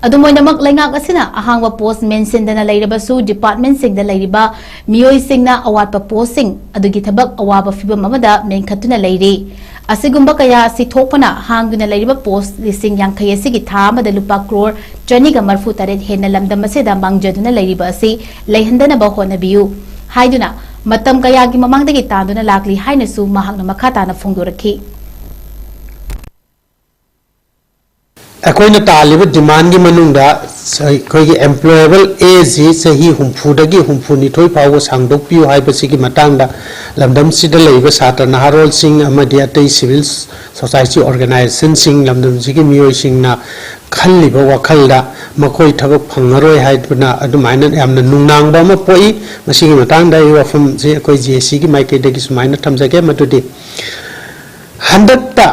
ꯑꯗꯨꯝ ꯑꯣꯏꯅꯃꯛ, ꯂꯩꯉꯥꯛ ꯑꯁꯤꯅ ꯑꯍꯥꯡꯕ post ꯃꯦꯟꯁꯤꯟꯗꯅ ꯂꯩꯔꯕꯁꯨ, department ꯁꯤꯡꯗ ꯂꯩꯔꯤꯕ ꯃꯤꯑꯣꯏꯁꯤꯡꯅ ꯑꯋꯥꯠꯄ post ꯁꯤꯡ ꯑꯗꯨꯒꯤ ꯊꯕꯛ ꯑꯋꯥꯕ ꯐꯤꯚꯝ ꯑꯃꯗ ꯃꯦꯟꯈꯠꯇꯨꯅ ꯂꯩꯔꯤ꯫ ꯑꯁꯤꯒꯨꯝꯕ ꯀꯌꯥ ꯑꯁꯤ ꯊꯣꯛꯄꯅ ꯍꯥꯡꯗꯨꯅ ꯂꯩꯔꯤꯕ post ꯂꯤꯁꯤꯡ ꯌꯥꯡꯈꯩ ꯑꯁꯤꯒꯤ ꯊꯥ ꯑꯃꯗ ꯂꯨꯄꯥ ꯀ꯭ꯔꯣꯔ ꯆꯅꯤꯒ ꯃꯔꯐꯨ ꯇꯔꯦꯠ ꯍꯦꯟꯅ ꯂꯝꯗꯝ ꯑꯁꯤꯗ ꯃꯥꯡꯖꯗꯨꯅ ꯂꯩꯔꯤꯕ ꯑꯁꯤ ꯂꯩꯍꯟꯗꯅꯕ ꯍꯣꯠꯅꯕꯤꯌꯨ ꯍꯥꯏꯗꯨꯅ ꯃꯇꯝ ꯀꯌꯥꯒꯤ ꯃꯃꯥꯡꯗꯒꯤ ꯇꯥꯟꯗꯨꯅ ꯂꯥꯛꯂꯤ ꯍꯥꯏꯅꯁꯨ ꯃꯍꯥꯛꯅ ꯃꯈꯥ ꯇꯥꯅ ꯐꯣꯡꯗꯣꯔꯛꯈꯤ꯫ ꯑꯩꯈꯣꯏꯅ ꯇꯥꯜꯂꯤꯕ demand ꯀꯤ ꯃꯅꯨꯡꯗ ꯑꯩꯈꯣꯏꯒꯤ employable age ꯁꯤ ꯆꯍꯤ ꯍꯨꯝꯐꯨꯗꯒꯤ ꯍꯨꯝꯐꯨꯅꯤꯊꯣꯏ ꯐꯥꯎꯕ ꯁꯥꯡꯗꯣꯛꯄꯤꯌꯨ ꯍꯥꯏꯕꯁꯤꯒꯤ ꯃꯇꯥꯡꯗ ꯂꯝꯗꯝꯁꯤꯗ ꯂꯩꯔꯤꯕ ꯁꯥꯇ꯭ꯔ ꯅꯍꯥꯔꯣꯜꯁꯤꯡ ꯑꯃꯗꯤ ꯑꯇꯩ civil society organization ꯁꯤꯡ, ꯂꯝꯗꯝꯁꯤꯒꯤ ꯃꯤꯑꯣꯏꯁꯤꯡꯅ ꯈꯜꯂꯤꯕ ꯋꯥꯈꯜꯗ ꯃꯈꯣꯏ ꯊꯕꯛ ꯐꯪꯉꯔꯣꯏ ꯍꯥꯏꯗꯨꯅ ꯑꯗꯨꯃꯥꯏꯅ ꯌꯥꯝꯅ ꯅꯨꯡꯅꯥꯡꯕ ꯑꯃ ꯄꯣꯛꯏ꯫ ꯃꯁꯤꯒꯤ ꯃꯇꯥꯡꯗ ꯑꯩ ꯋꯥꯐꯝꯁꯤ ꯑꯩꯈꯣꯏ J A C ꯒꯤ ꯃꯥꯏꯀꯩꯗꯒꯤ ꯁꯨꯃꯥꯏꯅ ꯊꯝꯖꯒꯦ, ꯃꯗꯨꯗꯤ ꯍꯟꯗꯛꯇ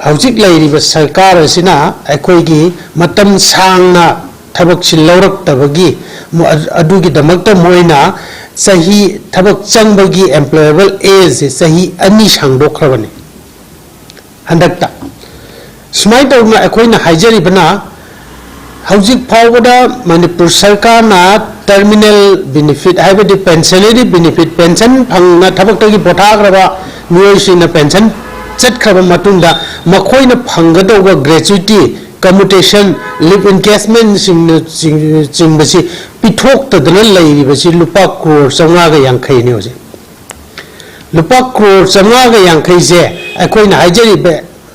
ꯍꯧꯖꯤꯛ ꯂꯩꯔꯤꯕ ꯁꯔꯀꯥꯔ ꯑꯁꯤꯅ ꯑꯩꯈꯣꯏꯒꯤ ꯃꯇꯝ ꯁꯥꯡꯅ ꯊꯕꯛꯁꯤ ꯂꯧꯔꯛꯇꯕꯒꯤ ꯃ-, ꯑꯗꯨꯒꯤꯗꯃꯛꯇ ꯃꯣꯏꯅ ꯆꯍꯤ, ꯊꯕꯛ ꯆꯪꯕꯒꯤ employable age ꯁꯦ ꯆꯍꯤ ꯑꯅꯤ ꯁꯥꯡꯗꯣꯛꯈ꯭ꯔꯕꯅꯤ꯫ ꯍꯟꯗꯛꯇ ꯁꯨꯃꯥꯏꯅ ꯇꯧꯗꯅ ꯑꯩꯈꯣꯏꯅ ꯍꯥꯏꯖꯔꯤꯕꯅ, ꯍꯧꯖꯤꯛ ꯐꯥꯎꯕꯗ ꯃꯅꯤꯄꯨꯔ ꯁꯔꯀꯥꯔꯅ terminal benefit, ꯍꯥꯏꯕꯗꯤ pensionary benefit, pension ꯐꯪꯅ ꯊꯕꯛꯇꯒꯤ ꯄꯣꯊꯥꯈ꯭ꯔꯕ ꯃꯤꯑꯣꯏꯁꯤꯡꯅ pension ꯆꯠꯈ꯭ꯔꯕ ꯃꯇꯨꯡꯗ ꯃꯈꯣꯏꯅ ꯐꯪꯒꯗꯧꯕ gratuity, commutation, leave encashment ꯁꯤꯡꯅ ꯆꯤꯡ-, ꯆꯤꯡꯕꯁꯤ ꯄꯤꯊꯣꯛꯇꯗꯅ ꯂꯩꯔꯤꯕꯁꯤ ꯂꯨꯄꯥ ꯀ꯭ꯔꯣꯔ ꯆꯥꯝꯃꯉꯥꯒ ꯌꯥꯡꯈꯩꯅꯤ ꯍꯧꯖꯤꯛ꯫ ꯂꯨꯄꯥ ꯀ꯭ꯔꯣꯔ ꯆꯥꯝꯃꯉꯥꯒ ꯌꯥꯡꯈꯩꯁꯦ ꯑꯩꯈꯣꯏꯅ ꯍꯥꯏꯖꯔꯤꯕ,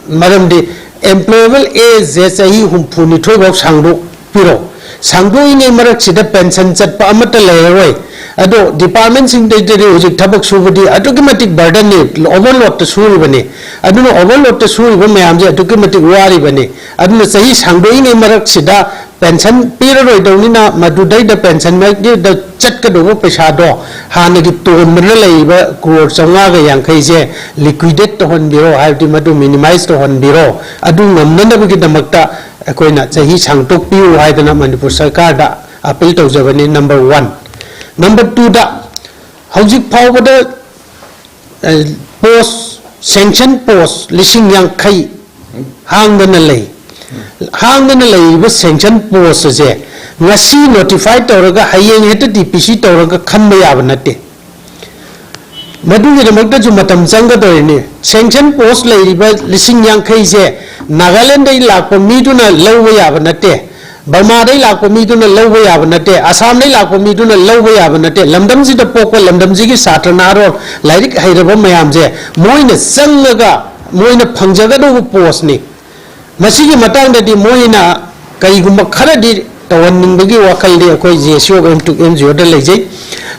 ꯃꯔꯝꯗꯤ employable age ꯁꯦ ꯆꯍꯤ ꯍꯨꯝꯐꯨꯅꯤꯊꯣꯏ ꯐꯥꯎ ꯁꯥꯡꯗꯣꯛꯄꯤꯔꯣ, ꯁꯥꯡꯗꯣꯛꯏꯉꯩ ꯃꯔꯛꯁꯤꯗ pension ꯆꯠꯄ ꯑꯃꯠꯇ ꯂꯩꯔꯔꯣꯏ꯫ ꯑꯗꯣ department ꯁꯤꯡꯗꯩꯗꯗꯤ ꯍꯧꯖꯤꯛ ꯊꯕꯛ ꯁꯨꯕꯗꯤ ꯑꯗꯨꯛꯀꯤ ꯃꯇꯤꯛ burden ꯅꯤ, overload ꯇ ꯁꯨꯔꯤꯕꯅꯤ꯫ ꯑꯗꯨꯅ overload ꯇ ꯁꯨꯔꯤꯕ ꯃꯌꯥꯝꯁꯦ ꯑꯗꯨꯛꯀꯤ ꯃꯇꯤꯛ ꯋꯥꯔꯤꯕꯅꯤ꯫ ꯑꯗꯨꯅ ꯆꯍꯤ ꯁꯥꯡꯗꯣꯛꯏꯉꯩ ꯃꯔꯛꯁꯤꯗ pension ꯄꯤꯔꯔꯣꯏꯗꯧꯅꯤꯅ ꯃꯗꯨꯗꯩꯗ pension ꯗ ꯆꯠꯀꯗꯧꯕ ꯄꯩꯁꯥꯗꯣ ꯍꯥꯟꯅꯒꯤ ꯇꯣꯟꯕꯅ ꯂꯩꯔꯤꯕ ꯀ꯭ꯔꯣꯔ ꯆꯥꯝꯃꯉꯥꯒ ꯌꯥꯡꯈꯩꯁꯦ liquidate ꯇꯧꯍꯟꯕꯤꯔꯣ, ꯍꯥꯏꯕꯗꯤ ꯃꯗꯨ minimize ꯇꯧꯍꯟꯕꯤꯔꯣ꯫ ꯑꯗꯨ ꯉꯝꯅꯅꯕꯒꯤꯗꯃꯛꯇ ꯑꯩꯈꯣꯏꯅ ꯆꯍꯤ ꯁꯥꯡꯗꯣꯛꯄꯤꯌꯨ ꯍꯥꯏꯗꯅ ꯃꯅꯤꯄꯨꯔ ꯁꯔꯀꯥꯔꯗ appeal ꯇꯧꯖꯕꯅꯤ, number one꯫ Number two ꯗ, ꯍꯧꯖꯤꯛ ꯐꯥꯎꯕꯗ ꯑ, post, sanction post ꯂꯤꯁꯤꯡ ꯌꯥꯡꯈꯩ ꯍꯥꯡꯗꯅ ꯂꯩ꯫ ꯍꯥꯡꯗꯅ ꯂꯩꯔꯤꯕ sanction post ꯑꯁꯦ ꯉꯁꯤ notify ꯇꯧꯔꯒ ꯍꯌꯦꯡ ꯍꯦꯛꯇ D P C ꯇꯧꯔꯒ ꯈꯟꯕ ꯌꯥꯕ ꯅꯠꯇꯦ꯫ ꯃꯗꯨꯒꯤꯗꯃꯛꯇꯁꯨ ꯃꯇꯝ ꯆꯪꯒꯗꯧꯔꯤꯅꯤ꯫ Sanction post ꯂꯩꯔꯤꯕ ꯂꯤꯁꯤꯡ ꯌꯥꯡꯈꯩꯁꯦ ꯅꯥꯒꯥꯂꯦꯟꯗꯒꯤ ꯂꯥꯛꯄ ꯃꯤꯗꯨꯅ ꯂꯧꯕ ꯌꯥꯕ ꯅꯠꯇꯦ, ꯕꯔꯃꯥꯗꯒꯤ ꯂꯥꯛꯄ ꯃꯤꯗꯨꯅ ꯂꯧꯕ ꯌꯥꯕ ꯅꯠꯇꯦ, ꯑꯁꯥꯝꯗꯒꯤ ꯂꯥꯛꯄ ꯃꯤꯗꯨꯅ ꯂꯧꯕ ꯌꯥꯕ ꯅꯠꯇꯦ꯫ ꯂꯝꯗꯝꯁꯤꯗ ꯄꯣꯛꯄ ꯂꯝꯗꯝꯁꯤꯒꯤ ꯁꯥꯇ꯭ꯔ ꯅꯍꯥꯔꯣꯜ, ꯂꯥꯏꯔꯤꯛ ꯍꯩꯔꯕ ꯃꯌꯥꯝꯁꯦ ꯃꯣꯏꯅ ꯆꯪꯉꯒ ꯃꯣꯏꯅ ꯐꯪꯖꯒꯗꯧꯕ post ꯅꯤ꯫ ꯃꯁꯤꯒꯤ ꯃꯇꯥꯡꯗꯗꯤ ꯃꯣꯏꯅ ꯀꯔꯤꯒꯨꯝꯕ ꯈꯔꯗꯤ ꯇꯧꯍꯟꯅꯤꯡꯕꯒꯤ ꯋꯥꯈꯜꯗꯤ ꯑꯩꯈꯣꯏ J S U of M two N G ꯑꯣꯗ ꯂꯩꯖꯩ꯫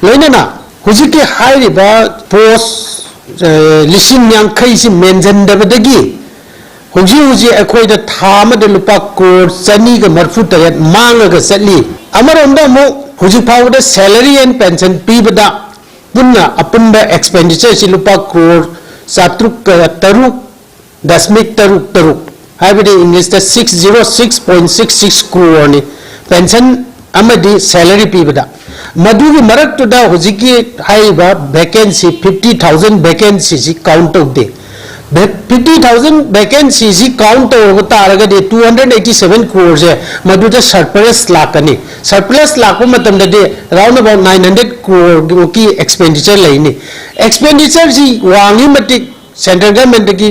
ꯂꯣꯏꯅꯅ ꯍꯧꯖꯤꯛꯀꯤ ꯍꯥꯏꯔꯤꯕ ꯄꯣꯁ ꯂꯤꯁꯤꯡ ꯌꯥꯡꯈꯩꯁꯤ ꯃꯦꯟꯁꯤꯟꯗꯕꯗꯒꯤ ꯍꯧꯖꯤꯛ ꯍꯧꯖꯤꯛ ꯑꯩꯈꯣꯏꯗ ꯊꯥ ꯑꯃꯗ ꯂꯨꯄꯥ ꯀ꯭ꯔꯣꯔ ꯆꯅꯤꯒ ꯃꯔꯤꯐꯨ ꯇꯔꯦꯠ ꯃꯥꯡꯉꯒ ꯆꯠꯂꯤ꯫ ꯑꯃꯔꯣꯝꯗ ꯑꯃꯨꯛ ꯍꯧꯖꯤꯛ ꯐꯥꯎꯕꯗ salary and pension ꯄꯤꯕꯗ ꯄꯨꯟꯅ ꯑꯄꯨꯟꯕ ꯑꯦꯛꯁꯄꯦꯟꯗꯤꯆꯔꯁꯤ ꯂꯨꯄꯥ ꯀ꯭ꯔꯣꯔ ꯆꯥꯇ꯭ꯔꯨꯛꯀ ꯇꯔꯨꯛ ꯗꯁꯃꯤꯛ ꯇꯔꯨꯛ ꯇꯔꯨꯛ, ꯍꯥꯏꯕꯗꯤ ꯏꯪꯂꯤꯁꯇ six zero six point six six crore ꯅꯤ, ꯄꯦꯟꯁꯟ ꯑꯃꯗꯤ ꯁꯦꯂꯔꯤ ꯄꯤꯕꯗ꯫ ꯃꯗꯨꯒꯤ ꯃꯔꯛꯇꯨꯗ ꯍꯧꯖꯤꯛꯀꯤ ꯍꯥꯏꯔꯤꯕ ꯚꯦꯀꯦꯟꯁꯤ, fifty thousand vacancy ꯁꯤ ꯀꯥꯎꯟ ꯇꯧꯗꯦ꯫ Fifty thousand vacancy ꯁꯤ ꯀꯥꯎꯟ ꯇꯧꯔꯕ ꯇꯥꯔꯒꯗꯤ two hundred eighty seven crore ꯁꯦ ꯃꯗꯨꯗ ꯁꯔꯄ꯭ꯂꯁ ꯂꯥꯛꯀꯅꯤ꯫ ꯁꯔꯄ꯭ꯂꯁ ꯂꯥꯛꯄ ꯃꯇꯝꯗꯗꯤ round about nine hundred crore ꯒꯤ ꯑꯦꯛꯁꯄꯦꯟꯗꯤꯆꯔ ꯂꯩꯅꯤ꯫ ꯑꯦꯛꯁꯄꯦꯟꯗꯤꯆꯔꯁꯤ ꯋꯥꯡꯉꯤ ꯃꯇꯤꯛ ꯁꯦꯟꯇ꯭ꯔꯦꯜ ꯒꯚꯔꯟꯃꯦꯟꯠꯇꯒꯤ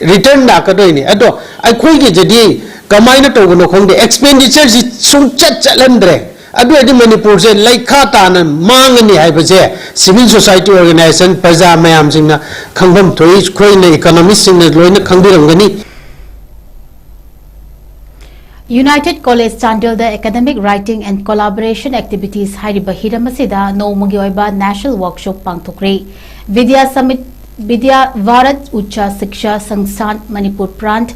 ꯔꯤꯇꯔꯟ ꯂꯥꯛꯀꯗꯣꯏꯅꯤ꯫ ꯑꯗꯣ ꯑꯩꯈꯣꯏꯒꯤꯗꯗꯤ ꯀꯃꯥꯏꯅ ꯇꯧꯕꯅꯣ ꯈꯪꯗꯦ, ꯑꯦꯛꯁꯄꯦꯟꯗꯤꯆꯔꯁꯤ ꯁꯨꯡꯆꯠ ꯆꯠꯍꯟꯗ꯭ꯔꯦ꯫ ꯑꯗꯨ ꯑꯣꯏꯔꯗꯤ ꯃꯅꯤꯄꯨꯔꯁꯦ ꯂꯩꯈꯥ ꯇꯥꯅ ꯃꯥꯡꯉꯅꯤ ꯍꯥꯏꯕꯁꯦ ꯁꯤꯚꯤꯜ ꯁꯣꯁꯥꯏꯇꯤ ꯑꯣꯔꯒꯅꯥꯏꯖꯦꯁꯟ, ꯄ꯭ꯔꯖꯥ ꯃꯌꯥꯝꯁꯤꯡꯅ ꯈꯪꯐꯝ ꯊꯣꯛꯏ, ꯑꯩꯈꯣꯏꯅ ꯏꯀꯣꯅꯣꯃꯤꯁꯁꯤꯡꯅ ꯂꯣꯏꯅ ꯈꯪꯕꯤꯔꯝꯒꯅꯤ꯫ United College ꯆꯥꯟꯗꯦꯜꯗ Academic Writing and Collaboration Activities ꯍꯥꯏꯔꯤꯕ ꯍꯤꯔꯝ ꯑꯁꯤꯗ ꯅꯣꯡꯃꯒꯤ ꯑꯣꯏꯕ ꯅꯦꯁꯅꯦꯜ ꯋꯥꯔꯛꯁꯣꯞ ꯄꯥꯡꯊꯣꯛꯈ꯭ꯔꯦ꯫ ꯕꯤꯗ꯭ꯌꯥ ꯁꯃꯤꯠ, ꯕꯤꯗ꯭ꯌꯥ ꯚꯥꯔꯠ ꯎꯆ ꯁꯤꯛꯁꯥ ꯁꯪꯁꯊꯥꯟ, Manipur ꯄ꯭ꯔꯥꯟꯠ,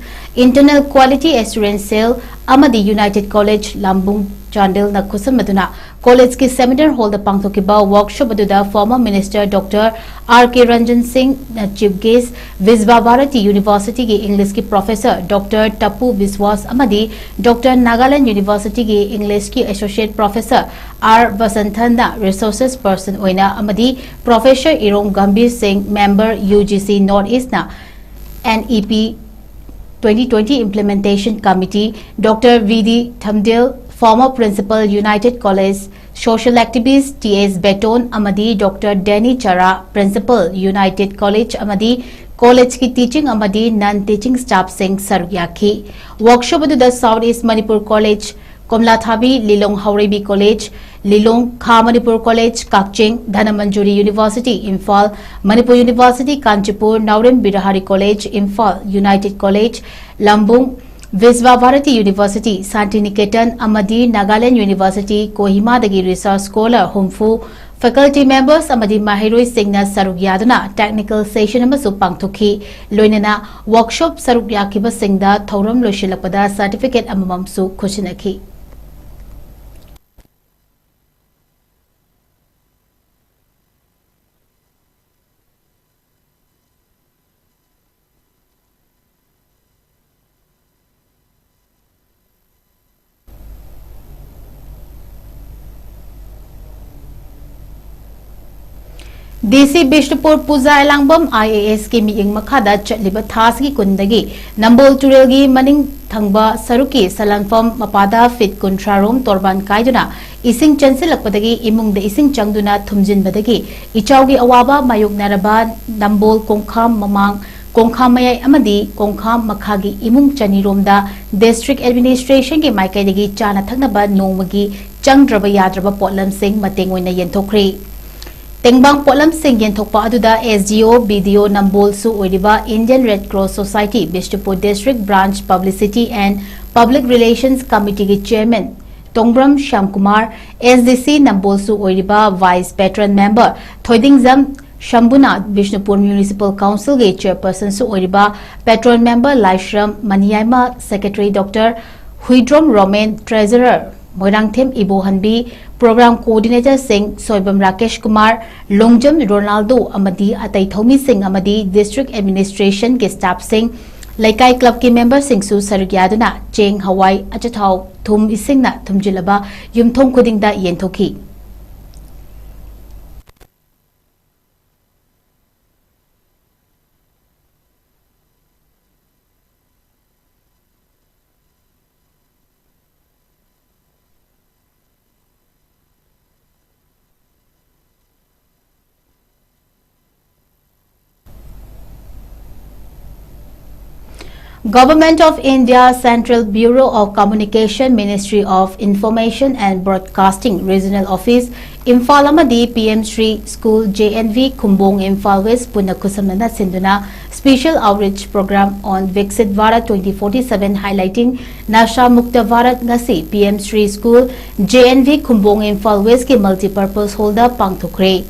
Internal Quality Assurance Cell ꯑꯃꯗꯤ United College ꯂꯝꯕꯨꯡ ꯆꯥꯟꯗꯦꯜꯅ ꯈꯨꯠꯁꯝꯅꯗꯨꯅ ꯀꯣꯂꯦꯖꯀꯤ ꯁꯦꯃꯤꯅꯥꯔ ꯍꯣꯜꯗ ꯄꯥꯡꯊꯣꯛꯈꯤꯕ ꯋꯥꯔꯛꯁꯣꯞ ꯑꯗꯨꯗ former minister Doctor R K Ranjan Singh ꯅ chief guest, ꯕꯤꯁ꯭ꯋ ꯚꯥꯔꯇꯤ ꯌꯨꯅꯤꯚꯔꯁꯤꯇꯤꯒꯤ ꯏꯪꯂꯤꯁꯀꯤ ꯄ꯭ꯔꯣꯐꯦꯁꯔ Doctor ꯇꯄꯨ ꯕꯤꯁ꯭ꯋꯥꯁ ꯑꯃꯗꯤ Doctor Nagaland University ꯒꯤ ꯏꯪꯂꯤꯁꯀꯤ associate professor R ꯕꯁꯟꯊꯟꯅ resources person ꯑꯣꯏꯅ ꯑꯃꯗꯤ ꯄ꯭ꯔꯣꯐꯦꯁꯔ ꯏꯔꯣꯝ ꯒꯝꯚꯤꯔ ꯁꯤꯡ, member U G C North East ꯅ N E P twenty twenty Implementation Committee, Doctor V D Thamdil, former principal United College, social activist T S Beton ꯑꯃꯗꯤ Doctor Danny Chara, principal United College ꯑꯃꯗꯤ ꯀꯣꯂꯦꯖꯀꯤ teaching ꯑꯃꯗꯤ non teaching staff ꯁꯤꯡ ꯁꯔꯨꯛ ꯌꯥꯈꯤ꯫ Workshop ꯑꯗꯨꯗ South East Manipur College, Komlathabi Lilong Haoreibi college, Lilong ꯈꯥ Manipur college, ꯀꯛꯆꯤꯡ Dhanamanjuri university Imphal, Manipur university Kanchipur, Naorem Birhari college Imphal, United College Lambung, Visva Bharati university, Santiniketan ꯑꯃꯗꯤ ꯅꯥꯒꯥꯂꯦꯟꯗ ꯌꯨꯅꯤꯚꯔꯁꯤꯇꯤ ꯀꯣꯍꯤꯃꯥꯗꯒꯤ ꯔꯤꯁꯔꯆ ꯁ꯭ꯀꯣꯂꯔ ꯍꯨꯝꯐꯨ, ꯐꯦꯀꯜꯇꯤ ꯃꯦꯝꯕꯔꯁ ꯑꯃꯗꯤ ꯃꯍꯩꯔꯣꯏꯁꯤꯡꯅ ꯁꯔꯨꯛ ꯌꯥꯗꯨꯅ ꯇꯦꯛꯅꯤꯀꯦꯜ ꯁꯦꯁꯟ ꯑꯃꯁꯨ ꯄꯥꯡꯊꯣꯛꯈꯤ꯫ ꯂꯣꯏꯅꯅ ꯋꯥꯔꯛꯁꯣꯞ ꯁꯔꯨꯛ ꯌꯥꯈꯤꯕꯁꯤꯡꯗ ꯊꯧꯔꯝ ꯂꯣꯏꯁꯤꯜꯂꯛꯄꯗ ꯁꯔꯇꯤꯐꯤꯀꯦꯠ ꯑꯃꯃꯝꯁꯨ ꯈꯨꯠꯁꯤꯟꯅꯈꯤ꯫ ꯗꯤ ꯁꯤ ꯕꯤꯁꯅꯨꯄꯨꯔ ꯄꯨꯖꯥ ꯑꯦꯂꯥꯡꯕꯝ ꯑꯥꯏ ꯑꯦ ꯑꯦꯁꯀꯤ ꯃꯤꯠꯌꯦꯡ ꯃꯈꯥꯗ ꯆꯠꯂꯤꯕ ꯊꯥꯁꯤꯒꯤ ꯀꯨꯟꯗꯒꯤ ꯅꯝꯕꯣꯜ ꯇꯨꯔꯦꯜꯒꯤ ꯃꯅꯤꯡ ꯊꯪꯕ ꯁꯔꯨꯛꯀꯤ ꯁꯂꯥꯟꯐꯝ ꯃꯄꯥꯗ ꯐꯤꯠ ꯀꯨꯟꯊ꯭ꯔꯥ ꯔꯣꯝ ꯇꯣꯔꯕꯥꯟ ꯀꯥꯏꯗꯨꯅ ꯏꯁꯤꯡ ꯆꯦꯟꯁꯤꯜꯂꯛꯄꯗꯒꯤ ꯏꯃꯨꯡꯗ ꯏꯁꯤꯡ ꯆꯪꯗꯨꯅ ꯊꯨꯝꯖꯤꯟꯕꯗꯒꯤ ꯏꯆꯥꯎꯒꯤ ꯑꯋꯥꯕ ꯃꯥꯌꯣꯛꯅꯔꯕ ꯅꯝꯕꯣꯜ ꯀꯣꯡꯈꯥꯝ ꯃꯃꯥꯡ, ꯀꯣꯡꯈꯥꯝ ꯃꯌꯥꯏ ꯑꯃꯗꯤ ꯀꯣꯡꯈꯥꯝ ꯃꯈꯥꯒꯤ ꯏꯃꯨꯡ ꯆꯅꯤꯔꯣꯝꯗ ꯗꯤꯁꯇ꯭ꯔꯤꯛ ꯑꯦꯗꯃꯤꯅꯤꯁꯇ꯭ꯔꯦꯁꯟꯒꯤ ꯃꯥꯏꯀꯩꯗꯒꯤ ꯆꯥꯅ ꯊꯛꯅꯕ ꯅꯣꯡꯃꯒꯤ ꯆꯪꯗ꯭ꯔꯕ ꯌꯥꯗ꯭ꯔꯕ ꯄꯣꯠꯂꯝꯁꯤꯡ ꯃꯇꯦꯡ ꯑꯣꯏꯅ ꯌꯦꯟꯊꯣꯛꯈ꯭ꯔꯦ꯫ ꯇꯦꯡꯕꯥꯡ ꯄꯣꯠꯂꯝꯁꯤꯡ ꯌꯦꯟꯊꯣꯛꯄ ꯑꯗꯨꯗ ꯑꯦꯁ ꯗꯤ ꯑꯣ, ꯕꯤ ꯗꯤ ꯑꯣ ꯅꯝꯕꯣꯜꯁꯨ ꯑꯣꯏꯔꯤꯕ Indian Red Cross Society Bishnupur District Branch Publicity and Public Relations Committeeꯒꯤ chairman Tongbram Shyamkumar, S D C ꯅꯝꯕꯣꯜꯁꯨ ꯑꯣꯏꯔꯤꯕ ꯚꯥꯏꯁ ꯄꯦꯇ꯭ꯔꯟ ꯃꯦꯝꯕꯔ ꯊꯣꯏꯗꯤꯡꯖꯝ ꯁꯝꯕꯨꯅ, ꯕꯤꯁꯅꯨꯄꯨꯔ ꯃ꯭ꯌꯨꯅꯤꯁꯤꯄꯥꯜ ꯀꯥꯎꯟꯁꯤꯜꯒꯤ ꯆꯦꯌꯔꯄꯔꯁꯟꯁꯨ ꯑꯣꯏꯔꯤꯕ patron member Laishram Maniyaima, secretary doctor Huidrom Romen, treasurer Moirangthem Ibohanbi, programme ꯀꯣꯑꯣꯔꯗꯤꯅꯦꯇꯔꯁꯤꯡ ꯁꯣꯏꯕꯝ ꯔꯥꯀꯦꯁ ꯀꯨꯃꯥꯔ, ꯂꯣꯡꯖꯝ ꯔꯣꯅꯥꯜꯗꯣ ꯑꯃꯗꯤ ꯑꯇꯩ ꯊꯧꯃꯤꯁꯤꯡ ꯑꯃꯗꯤ ꯗꯤꯁꯇ꯭ꯔꯤꯛ ꯑꯦꯗꯃꯤꯅꯤꯁꯇ꯭ꯔꯦꯁꯟꯒꯤ ꯁ꯭ꯇꯥꯐꯁꯤꯡ, ꯂꯩꯀꯥꯏ ꯀ꯭ꯂꯕꯀꯤ ꯃꯦꯝꯕꯔꯁꯤꯡꯁꯨ ꯁꯔꯨꯛ ꯌꯥꯗꯨꯅ ꯆꯦꯡ, ꯍꯋꯥꯏ, ꯑꯆꯥꯊꯥꯎ, ꯊꯨꯝ, ꯏꯁꯤꯡꯅ ꯊꯨꯝꯖꯤꯜꯂꯕ ꯌꯨꯝꯊꯣꯡ ꯈꯨꯗꯤꯡꯗ ꯌꯦꯟꯊꯣꯛꯈꯤ꯫ Government of India Central Bureau of Communication, Ministry of Information and Broadcasting, Regional Office, Imphal ꯑꯃꯗꯤ P M Shri School, J N V, Khumbong, Imphal West ꯄꯨꯟꯅ ꯈꯨꯠꯁꯝꯅꯅ ꯁꯤꯟꯗꯨꯅ Special Outreach Program on Viksit Bharat twenty forty-seven, highlighting Nasha Mukta Bharat ꯉꯁꯤ P M Shri School, J N V, Khumbong, Imphal West ꯀꯤ Multipurpose Hall ꯗ ꯄꯥꯡꯊꯣꯛꯈ꯭ꯔꯦ꯫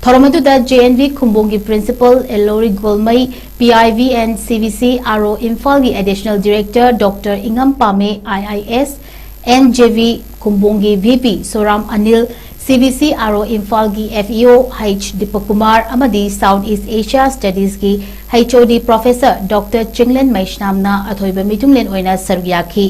ꯊꯧꯔꯝ ꯑꯗꯨꯗ J N V ꯈꯨꯝꯕꯣꯡꯒꯤ Principal Elori Golmei, P I V and C V C R O ꯏꯝꯐꯥꯜꯒꯤ Additional Director Doctor ꯏꯉꯝ ꯄꯥꯃꯦ, I I S, N J V ꯈꯨꯝꯕꯣꯡꯒꯤ V P ꯁꯣꯔꯥꯝ Anil, C V C R O ꯏꯝꯐꯥꯜꯒꯤ F E O H Deepak Kumar ꯑꯃꯗꯤ South East Asia Studies ꯀꯤ H O D Professor Doctor Chinglen ꯃꯩꯁꯅꯥꯝꯅ ꯑꯊꯣꯏꯕ ꯃꯤꯊꯨꯡꯂꯦꯟ ꯑꯣꯏꯅ ꯁꯔꯨꯛ ꯌꯥꯈꯤ꯫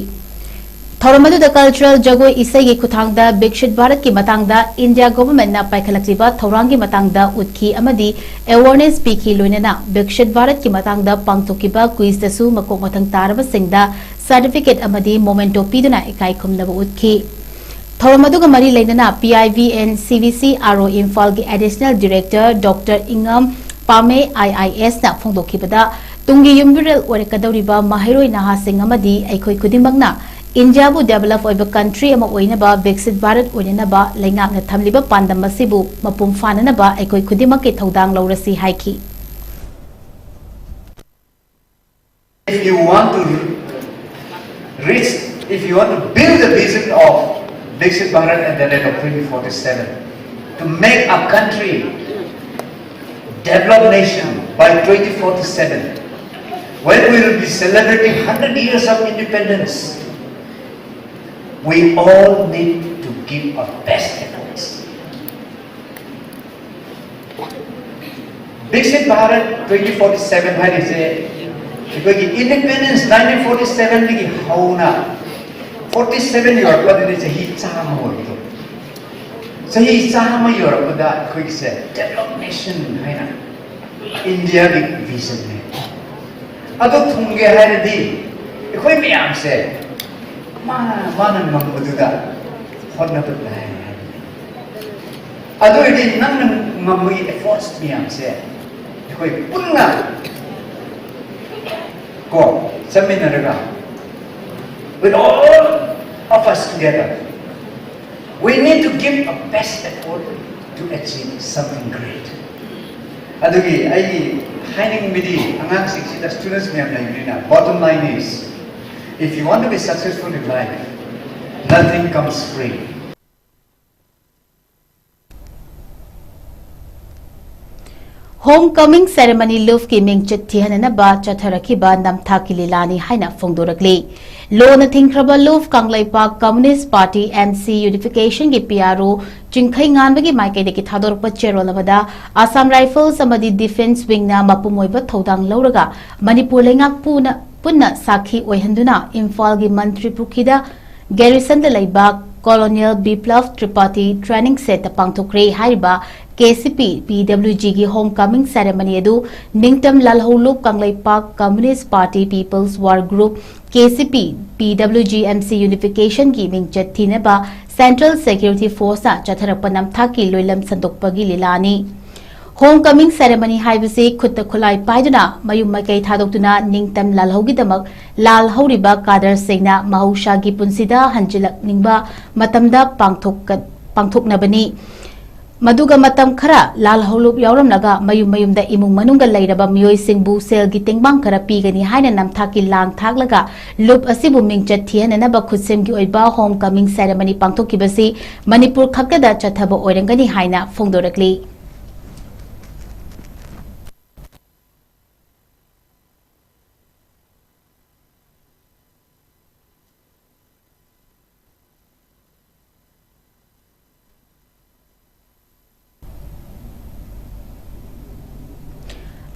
ꯊꯧꯔꯝ ꯑꯗꯨꯗ cultural ꯖꯒꯣꯏ ꯏꯁꯩꯒꯤ ꯈꯨꯠꯊꯥꯡꯗ ꯕꯤꯛꯁꯤꯠ ꯚꯥꯔꯠꯀꯤ ꯃꯇꯥꯡꯗ ꯏꯟꯗꯤꯌꯥ ꯒꯣꯚꯔꯟꯃꯦꯟꯠꯅ ꯄꯥꯏꯈꯠꯂꯛꯂꯤꯕ ꯊꯧꯔꯥꯡꯒꯤ ꯃꯇꯥꯡꯗ ꯎꯠꯈꯤ ꯑꯃꯗꯤ awareness ꯄꯤꯈꯤ, ꯂꯣꯏꯅꯅ ꯕꯤꯛꯁꯤꯠ ꯚꯥꯔꯠꯀꯤ ꯃꯇꯥꯡꯗ ꯄꯥꯡꯊꯣꯛꯈꯤꯕ quiz ꯇꯁꯨ ꯃꯀꯣꯛ ꯃꯊꯪ ꯇꯥꯔꯕꯁꯤꯡꯗ certificate ꯑꯃꯗꯤ memento ꯄꯤꯗꯨꯅ ꯏꯀꯥꯏ ꯈꯨꯝꯅꯕ ꯎꯠꯈꯤ꯫ ꯊꯧꯔꯝ ꯑꯗꯨꯒ ꯃꯔꯤ ꯂꯩꯅꯅ P I V and C V C R O ꯏꯝꯐꯥꯜꯒꯤ Additional Director Doctor ꯏꯉꯝ ꯄꯥꯃꯦ, I I S ꯅ ꯐꯣꯡꯗꯣꯛꯈꯤꯕꯗ, ꯇꯨꯡꯒꯤ ꯌꯨꯝꯕꯤꯔꯦꯜ ꯑꯣꯏꯔꯛꯀꯗꯧꯔꯤꯕ ꯃꯍꯩꯔꯣꯏ ꯅꯍꯥꯁꯤꯡ ꯑꯃꯗꯤ ꯑꯩꯈꯣꯏ ꯈꯨꯗꯤꯡꯃꯛꯅ ꯏꯟꯗꯤꯌꯥꯕꯨ develop ꯑꯣꯏꯕ country ꯑꯃ ꯑꯣꯏꯅꯕ, ꯕꯤꯛꯁꯤꯠ ꯚꯥꯔꯠ ꯑꯣꯏꯅꯅꯕ ꯂꯩꯉꯥꯛꯅ ꯊꯝꯂꯤꯕ ꯄꯥꯟꯗꯝ ꯑꯁꯤꯕꯨ ꯃꯄꯨꯡ ꯐꯥꯅꯅꯕ ꯑꯩꯈꯣꯏ ꯈꯨꯗꯤꯡꯃꯛꯀꯤ ꯊꯧꯗꯥꯡ ꯂꯧꯔꯁꯤ ꯍꯥꯏꯈꯤ꯫ If you want to reach, if you want to build the vision of Viksit Bharat at the rate of twenty forty-seven, to make a country developed nation by twenty forty-seven, when we will be celebrating hundred years of independence, we all need to give our best efforts. Viksit Bharat twenty forty-seven ꯍꯥꯏꯔꯤꯁꯦ ꯑꯩꯈꯣꯏꯒꯤ independence nineteen forty-seven ꯗꯒꯤ ꯍꯧꯅ forty-seven ꯌꯧꯔꯛꯄꯗꯗꯤ ꯆꯍꯤ ꯆꯥꯝꯃ ꯑꯣꯏꯕꯗꯣ, ꯆꯍꯤ ꯆꯥꯝꯃ ꯌꯧꯔꯛꯄꯗ ꯑꯩꯈꯣꯏꯒꯤꯁꯦ developed nation ꯍꯥꯏꯅ ꯏꯟꯗꯤꯌꯥꯒꯤ vision ꯅꯦ꯫ ꯑꯗꯨ ꯊꯨꯡꯒꯦ ꯍꯥꯏꯔꯗꯤ ꯑꯩꯈꯣꯏ ꯃꯌꯥꯝꯁꯦ ꯃꯥꯅ ꯃꯥꯅ ꯉꯝꯕꯗꯨꯗ ꯍꯣꯠꯅꯕ ꯇꯥꯏ ꯍꯥꯏꯕꯅꯤ꯫ ꯑꯗꯨ ꯑꯣꯏꯔꯗꯤ ꯅꯪꯅ ꯉꯝꯕꯒꯤ efforts ꯃꯌꯥꯝꯁꯦ ꯑꯩꯈꯣꯏ ꯄꯨꯟꯅ ꯀꯣ ꯆꯠꯃꯤꯟꯅꯔꯒ, with all of us together, we need to give a best effort to achieve something great. ꯑꯗꯨꯒꯤ ꯑꯩꯒꯤ ꯍꯥꯏꯅꯤꯡꯕꯗꯤ ꯑꯉꯥꯡꯁꯤꯡꯁꯤꯗ, students ꯃꯌꯥꯝ ꯂꯩꯕꯅꯤꯅ, bottom line is, if you want to be successful in life, nothing comes free. Home coming ceremony ꯂꯨꯞꯀꯤ ꯃꯤꯡꯆꯠ ꯊꯤꯍꯟꯅꯅꯕ ꯆꯠꯊꯔꯛꯈꯤꯕ ꯅꯝꯊꯥꯛꯀꯤ ꯂꯤꯂꯥꯅꯤ ꯍꯥꯏꯅ ꯐꯣꯡꯗꯣꯔꯛꯂꯤ꯫ ꯂꯣꯅ ꯊꯤꯡꯈ꯭ꯔꯕ ꯂꯨꯞ Kangleipak Communist Party M C unification ꯒꯤ P R O ꯆꯤꯡꯈꯩ ꯉꯥꯟꯕꯒꯤ ꯃꯥꯏꯀꯩꯗꯒꯤ ꯊꯥꯗꯣꯔꯛꯄ ꯆꯦꯔꯣꯜ ꯑꯃꯗ Assam Rifles ꯑꯃꯗꯤ Defence Wing ꯅ ꯃꯄꯨꯝ ꯑꯣꯏꯕ ꯊꯧꯗꯥꯡ ꯂꯧꯔꯒ ꯃꯅꯤꯄꯨꯔ ꯂꯩꯉꯥꯛ ꯄꯨꯅ, ꯄꯨꯟꯅ ꯁꯥꯈꯤ ꯑꯣꯏꯍꯟꯗꯨꯅ ꯏꯝꯐꯥꯜꯒꯤ ꯃꯟꯇ꯭ꯔꯤ ꯄꯨꯈ꯭ꯔꯤꯗ garrison ꯗ ꯂꯩꯕ Colonel Biplab Tripathi training set ꯇ ꯄꯥꯡꯊꯣꯛꯈ꯭ꯔꯦ꯫ ꯍꯥꯏꯔꯤꯕ K C P P W G ꯒꯤ home coming ceremony ꯑꯗꯨ ꯅꯤꯡꯇꯝ ꯂꯥꯜꯍꯧꯂꯨꯞ Kangleipak Communist Party People's War Group, K C P, P W G M C unification ꯒꯤ ꯃꯤꯡꯆꯠ ꯊꯤꯅꯕ Central Security Force ꯅ ꯆꯠꯊꯔꯛꯄ ꯅꯝꯊꯥꯛꯀꯤ ꯂꯣꯏꯂꯝ ꯁꯟꯗꯣꯛꯄꯒꯤ ꯂꯤꯂꯥꯅꯤ꯫ Home coming ceremony ꯍꯥꯏꯕꯁꯤ ꯈꯨꯠꯇ ꯈꯨꯠꯂꯥꯏ ꯄꯥꯏꯗꯨꯅ ꯃꯌꯨꯝ ꯃꯀꯩ ꯊꯥꯗꯣꯛꯇꯨꯅ ꯅꯤꯡꯇꯝ ꯂꯥꯜꯍꯧꯒꯤꯗꯃꯛ ꯂꯥꯜꯍꯧꯔꯤꯕ ꯀꯥꯗꯔꯁꯤꯡꯅ ꯃꯍꯧꯁꯥꯒꯤ ꯄꯨꯟꯁꯤꯗ ꯍꯟꯖꯤꯜꯂꯛꯅꯤꯡꯕ ꯃꯇꯝꯗ ꯄꯥꯡꯊꯣꯛꯀ-, ꯄꯥꯡꯊꯣꯛꯅꯕꯅꯤ꯫ ꯃꯗꯨꯒ ꯃꯇꯝ ꯈꯔ ꯂꯥꯜꯍꯧꯂꯨꯞ ꯌꯥꯎꯔꯝꯂꯒ ꯃꯌꯨꯝ ꯃꯌꯨꯝꯗ ꯏꯃꯨꯡ ꯃꯅꯨꯡꯗ ꯂꯩꯔꯕ ꯃꯤꯑꯣꯏꯁꯤꯡꯕꯨ ꯁꯦꯜꯒꯤ ꯇꯦꯡꯕꯥꯡ ꯈꯔ ꯄꯤꯒꯅꯤ ꯍꯥꯏꯅ ꯅꯝꯊꯥꯛꯀꯤ ꯂꯥꯡ ꯊꯥꯛꯂꯒ ꯂꯨꯞ ꯑꯁꯤꯕꯨ ꯃꯤꯡꯆꯠ ꯊꯤꯍꯟꯅꯅꯕ ꯈꯨꯠꯁꯦꯝꯒꯤ ꯑꯣꯏꯕ home coming ceremony ꯄꯥꯡꯊꯣꯛꯈꯤꯕꯁꯤ ꯃꯅꯤꯄꯨꯔ ꯈꯛꯇꯗ ꯆꯠꯊꯕ ꯑꯣꯏꯔꯝꯒꯅꯤ ꯍꯥꯏꯅ ꯐꯣꯡꯗꯣꯔꯛꯂꯤ꯫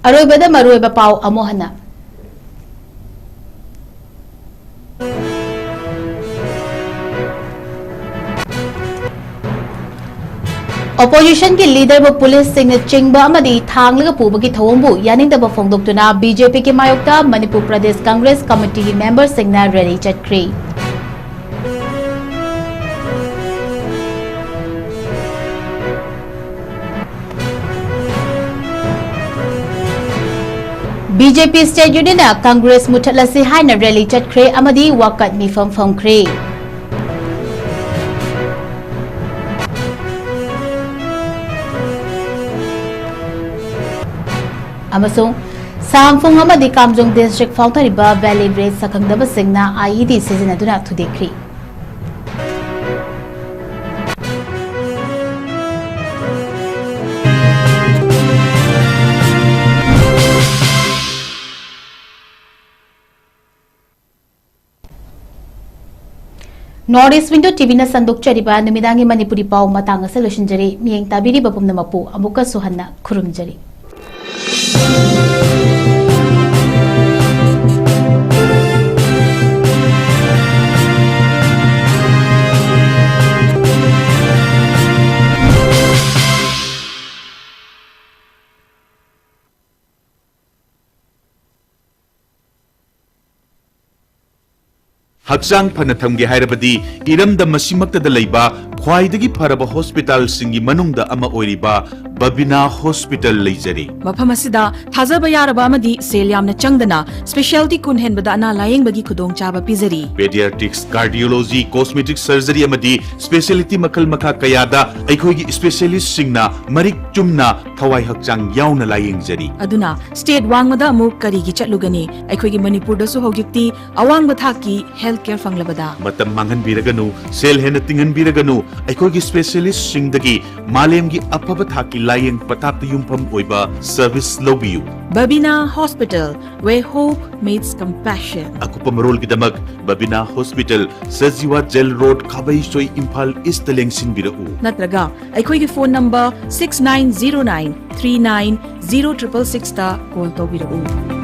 ꯑꯔꯣꯏꯕꯗ ꯃꯔꯨꯑꯣꯏꯕ ꯄꯥꯎ ꯑꯃꯨꯛ ꯍꯟꯅ꯫ Opposition ꯒꯤ leader ꯕꯨ ꯄꯨꯂꯤꯁꯁꯤꯡꯅ ꯆꯤꯡꯕ ꯑꯃꯗꯤ ꯊꯥꯡꯂꯒ ꯄꯨꯕꯒꯤ ꯊꯧꯑꯣꯡꯕꯨ ꯌꯥꯅꯤꯡꯗꯕ ꯐꯣꯡꯗꯣꯛꯇꯨꯅ B J P ꯒꯤ ꯃꯥꯌꯣꯛꯇ ꯃꯅꯤꯄꯨꯔ ꯄ꯭ꯔꯗꯦꯁ ꯀꯪꯒ꯭ꯔꯦꯁ ꯀꯃꯤꯇꯤꯒꯤ member ꯁꯤꯡꯅ rally ꯆꯠꯈ꯭ꯔꯦ꯫ ꯕꯤ ꯖꯦ ꯄꯤ State Unionꯅ Congress ꯃꯨꯊꯠꯂꯁꯤ ꯍꯥꯏꯅ rally ꯆꯠꯈ꯭ꯔꯦ ꯑꯃꯗꯤ ꯋꯥꯀꯠ ꯃꯤꯐꯝ ꯐꯝꯈ꯭ꯔꯦ꯫ ꯑꯃꯁꯨꯡ ꯁꯥꯝꯐꯨꯡ ꯑꯃꯗꯤ ꯀꯥꯝꯖꯣꯡ district ꯐꯥꯎꯊꯔꯤꯕ Valley Bridge ꯁꯛꯈꯪꯗꯕꯁꯤꯡꯅ I E D ꯁꯤꯖꯤꯟꯅꯗꯨꯅ ꯊꯨꯗꯦꯛꯈ꯭ꯔꯤ꯫ North East Window T Vꯅ ꯁꯟꯗꯣꯛꯆꯔꯤꯕ ꯅꯨꯃꯤꯗꯥꯡꯒꯤ ꯃꯅꯤꯄꯨꯔꯤ ꯄꯥꯎ ꯃꯇꯥꯡ ꯑꯁꯤꯗ ꯂꯣꯏꯁꯤꯟꯖꯔꯤ꯫ ꯃꯤꯠꯌꯦꯡ ꯇꯥꯕꯤꯔꯤꯕ ꯄꯨꯝꯅꯃꯛꯄꯨ ꯑꯃꯨꯛꯀꯁꯨ ꯍꯟꯅ ꯈꯨꯔꯨꯝꯖꯔꯤ꯫ ꯍꯛꯆꯥꯡ ꯐꯅ ꯊꯝꯒꯦ ꯍꯥꯏꯔꯕꯗꯤ ꯏꯔꯝꯗꯝ ꯑꯁꯤꯃꯛꯇꯗ ꯂꯩꯕ ꯈ꯭ꯋꯥꯏꯗꯒꯤ ꯐꯔꯕ hospitalꯁꯤꯡꯒꯤ ꯃꯅꯨꯡꯗ ꯑꯃ ꯑꯣꯏꯔꯤꯕ ꯕꯕꯤꯅꯥ Hospital ꯂꯩꯖꯔꯤ꯫ ꯃꯐꯝ ꯑꯁꯤꯗ ꯊꯥꯖꯕ ꯌꯥꯔꯕ ꯑꯃꯗꯤ ꯁꯦꯜ ꯌꯥꯝꯅ ꯆꯪꯗꯅ specialty ꯀꯨꯟ ꯍꯦꯟꯕꯗ ꯑꯅꯥ ꯂꯥꯌꯦꯡꯕꯒꯤ ꯈꯨꯗꯣꯡꯆꯥꯕ ꯄꯤꯖꯔꯤ꯫ Pediatrics, cardiology, cosmetic surgery ꯑꯃꯗꯤ specialty ꯃꯈꯜ ꯃꯈꯥ ꯀꯌꯥꯗ ꯑꯩꯈꯣꯏꯒꯤ specialistꯁꯤꯡꯅ ꯃꯔꯤꯛ ꯆꯨꯝꯅ ꯊꯋꯥꯏ ꯍꯛꯆꯥꯡ ꯌꯥꯎꯅ ꯂꯥꯌꯦꯡꯖꯔꯤ꯫ ꯑꯗꯨꯅ state ꯋꯥꯡꯃꯗ ꯑꯃꯨꯛ ꯀꯔꯤꯒꯤ ꯆꯠꯂꯨꯒꯅꯤ? ꯑꯩꯈꯣꯏꯒꯤ ꯃꯅꯤꯄꯨꯔꯗꯁꯨ ꯍꯧꯖꯤꯛꯇꯤ ꯑꯋꯥꯡꯕ ꯊꯥꯛꯀꯤ health care ꯐꯪꯂꯕꯗ꯫ ꯃꯇꯝ ꯃꯥꯡꯍꯟꯕꯤꯔꯒꯅꯨ, ꯁꯦꯜ ꯍꯦꯟꯅ ꯇꯤꯡꯍꯟꯕꯤꯔꯒꯅꯨ, ꯑꯩꯈꯣꯏꯒꯤ specialistꯁꯤꯡꯗꯒꯤ ꯃꯥꯂꯦꯝꯒꯤ ꯑꯐꯕ ꯊꯥꯛꯀꯤ ꯂꯥꯌꯦꯡ ꯄꯊꯥꯞꯇ ꯌꯨꯝꯐꯝ ꯑꯣꯏꯕ service ꯂꯧꯕꯤꯌꯨ꯫ Babina Hospital, where hope meets compassion. ꯑꯀꯨꯞꯄ ꯃꯔꯣꯜꯒꯤꯗꯃꯛ Babina Hospital, Sajiwa Jail Road, ꯈꯥꯕꯩꯁꯣꯏ, Imphal Eastꯇ ꯂꯦꯡꯁꯤꯟꯕꯤꯔꯛꯎ꯫ ꯅꯠꯇ꯭ꯔꯒ ꯑꯩꯈꯣꯏꯒꯤ phone number six nine zero nine three nine zero triple sixꯇ call ꯇꯧꯕꯤꯔꯛꯎ꯫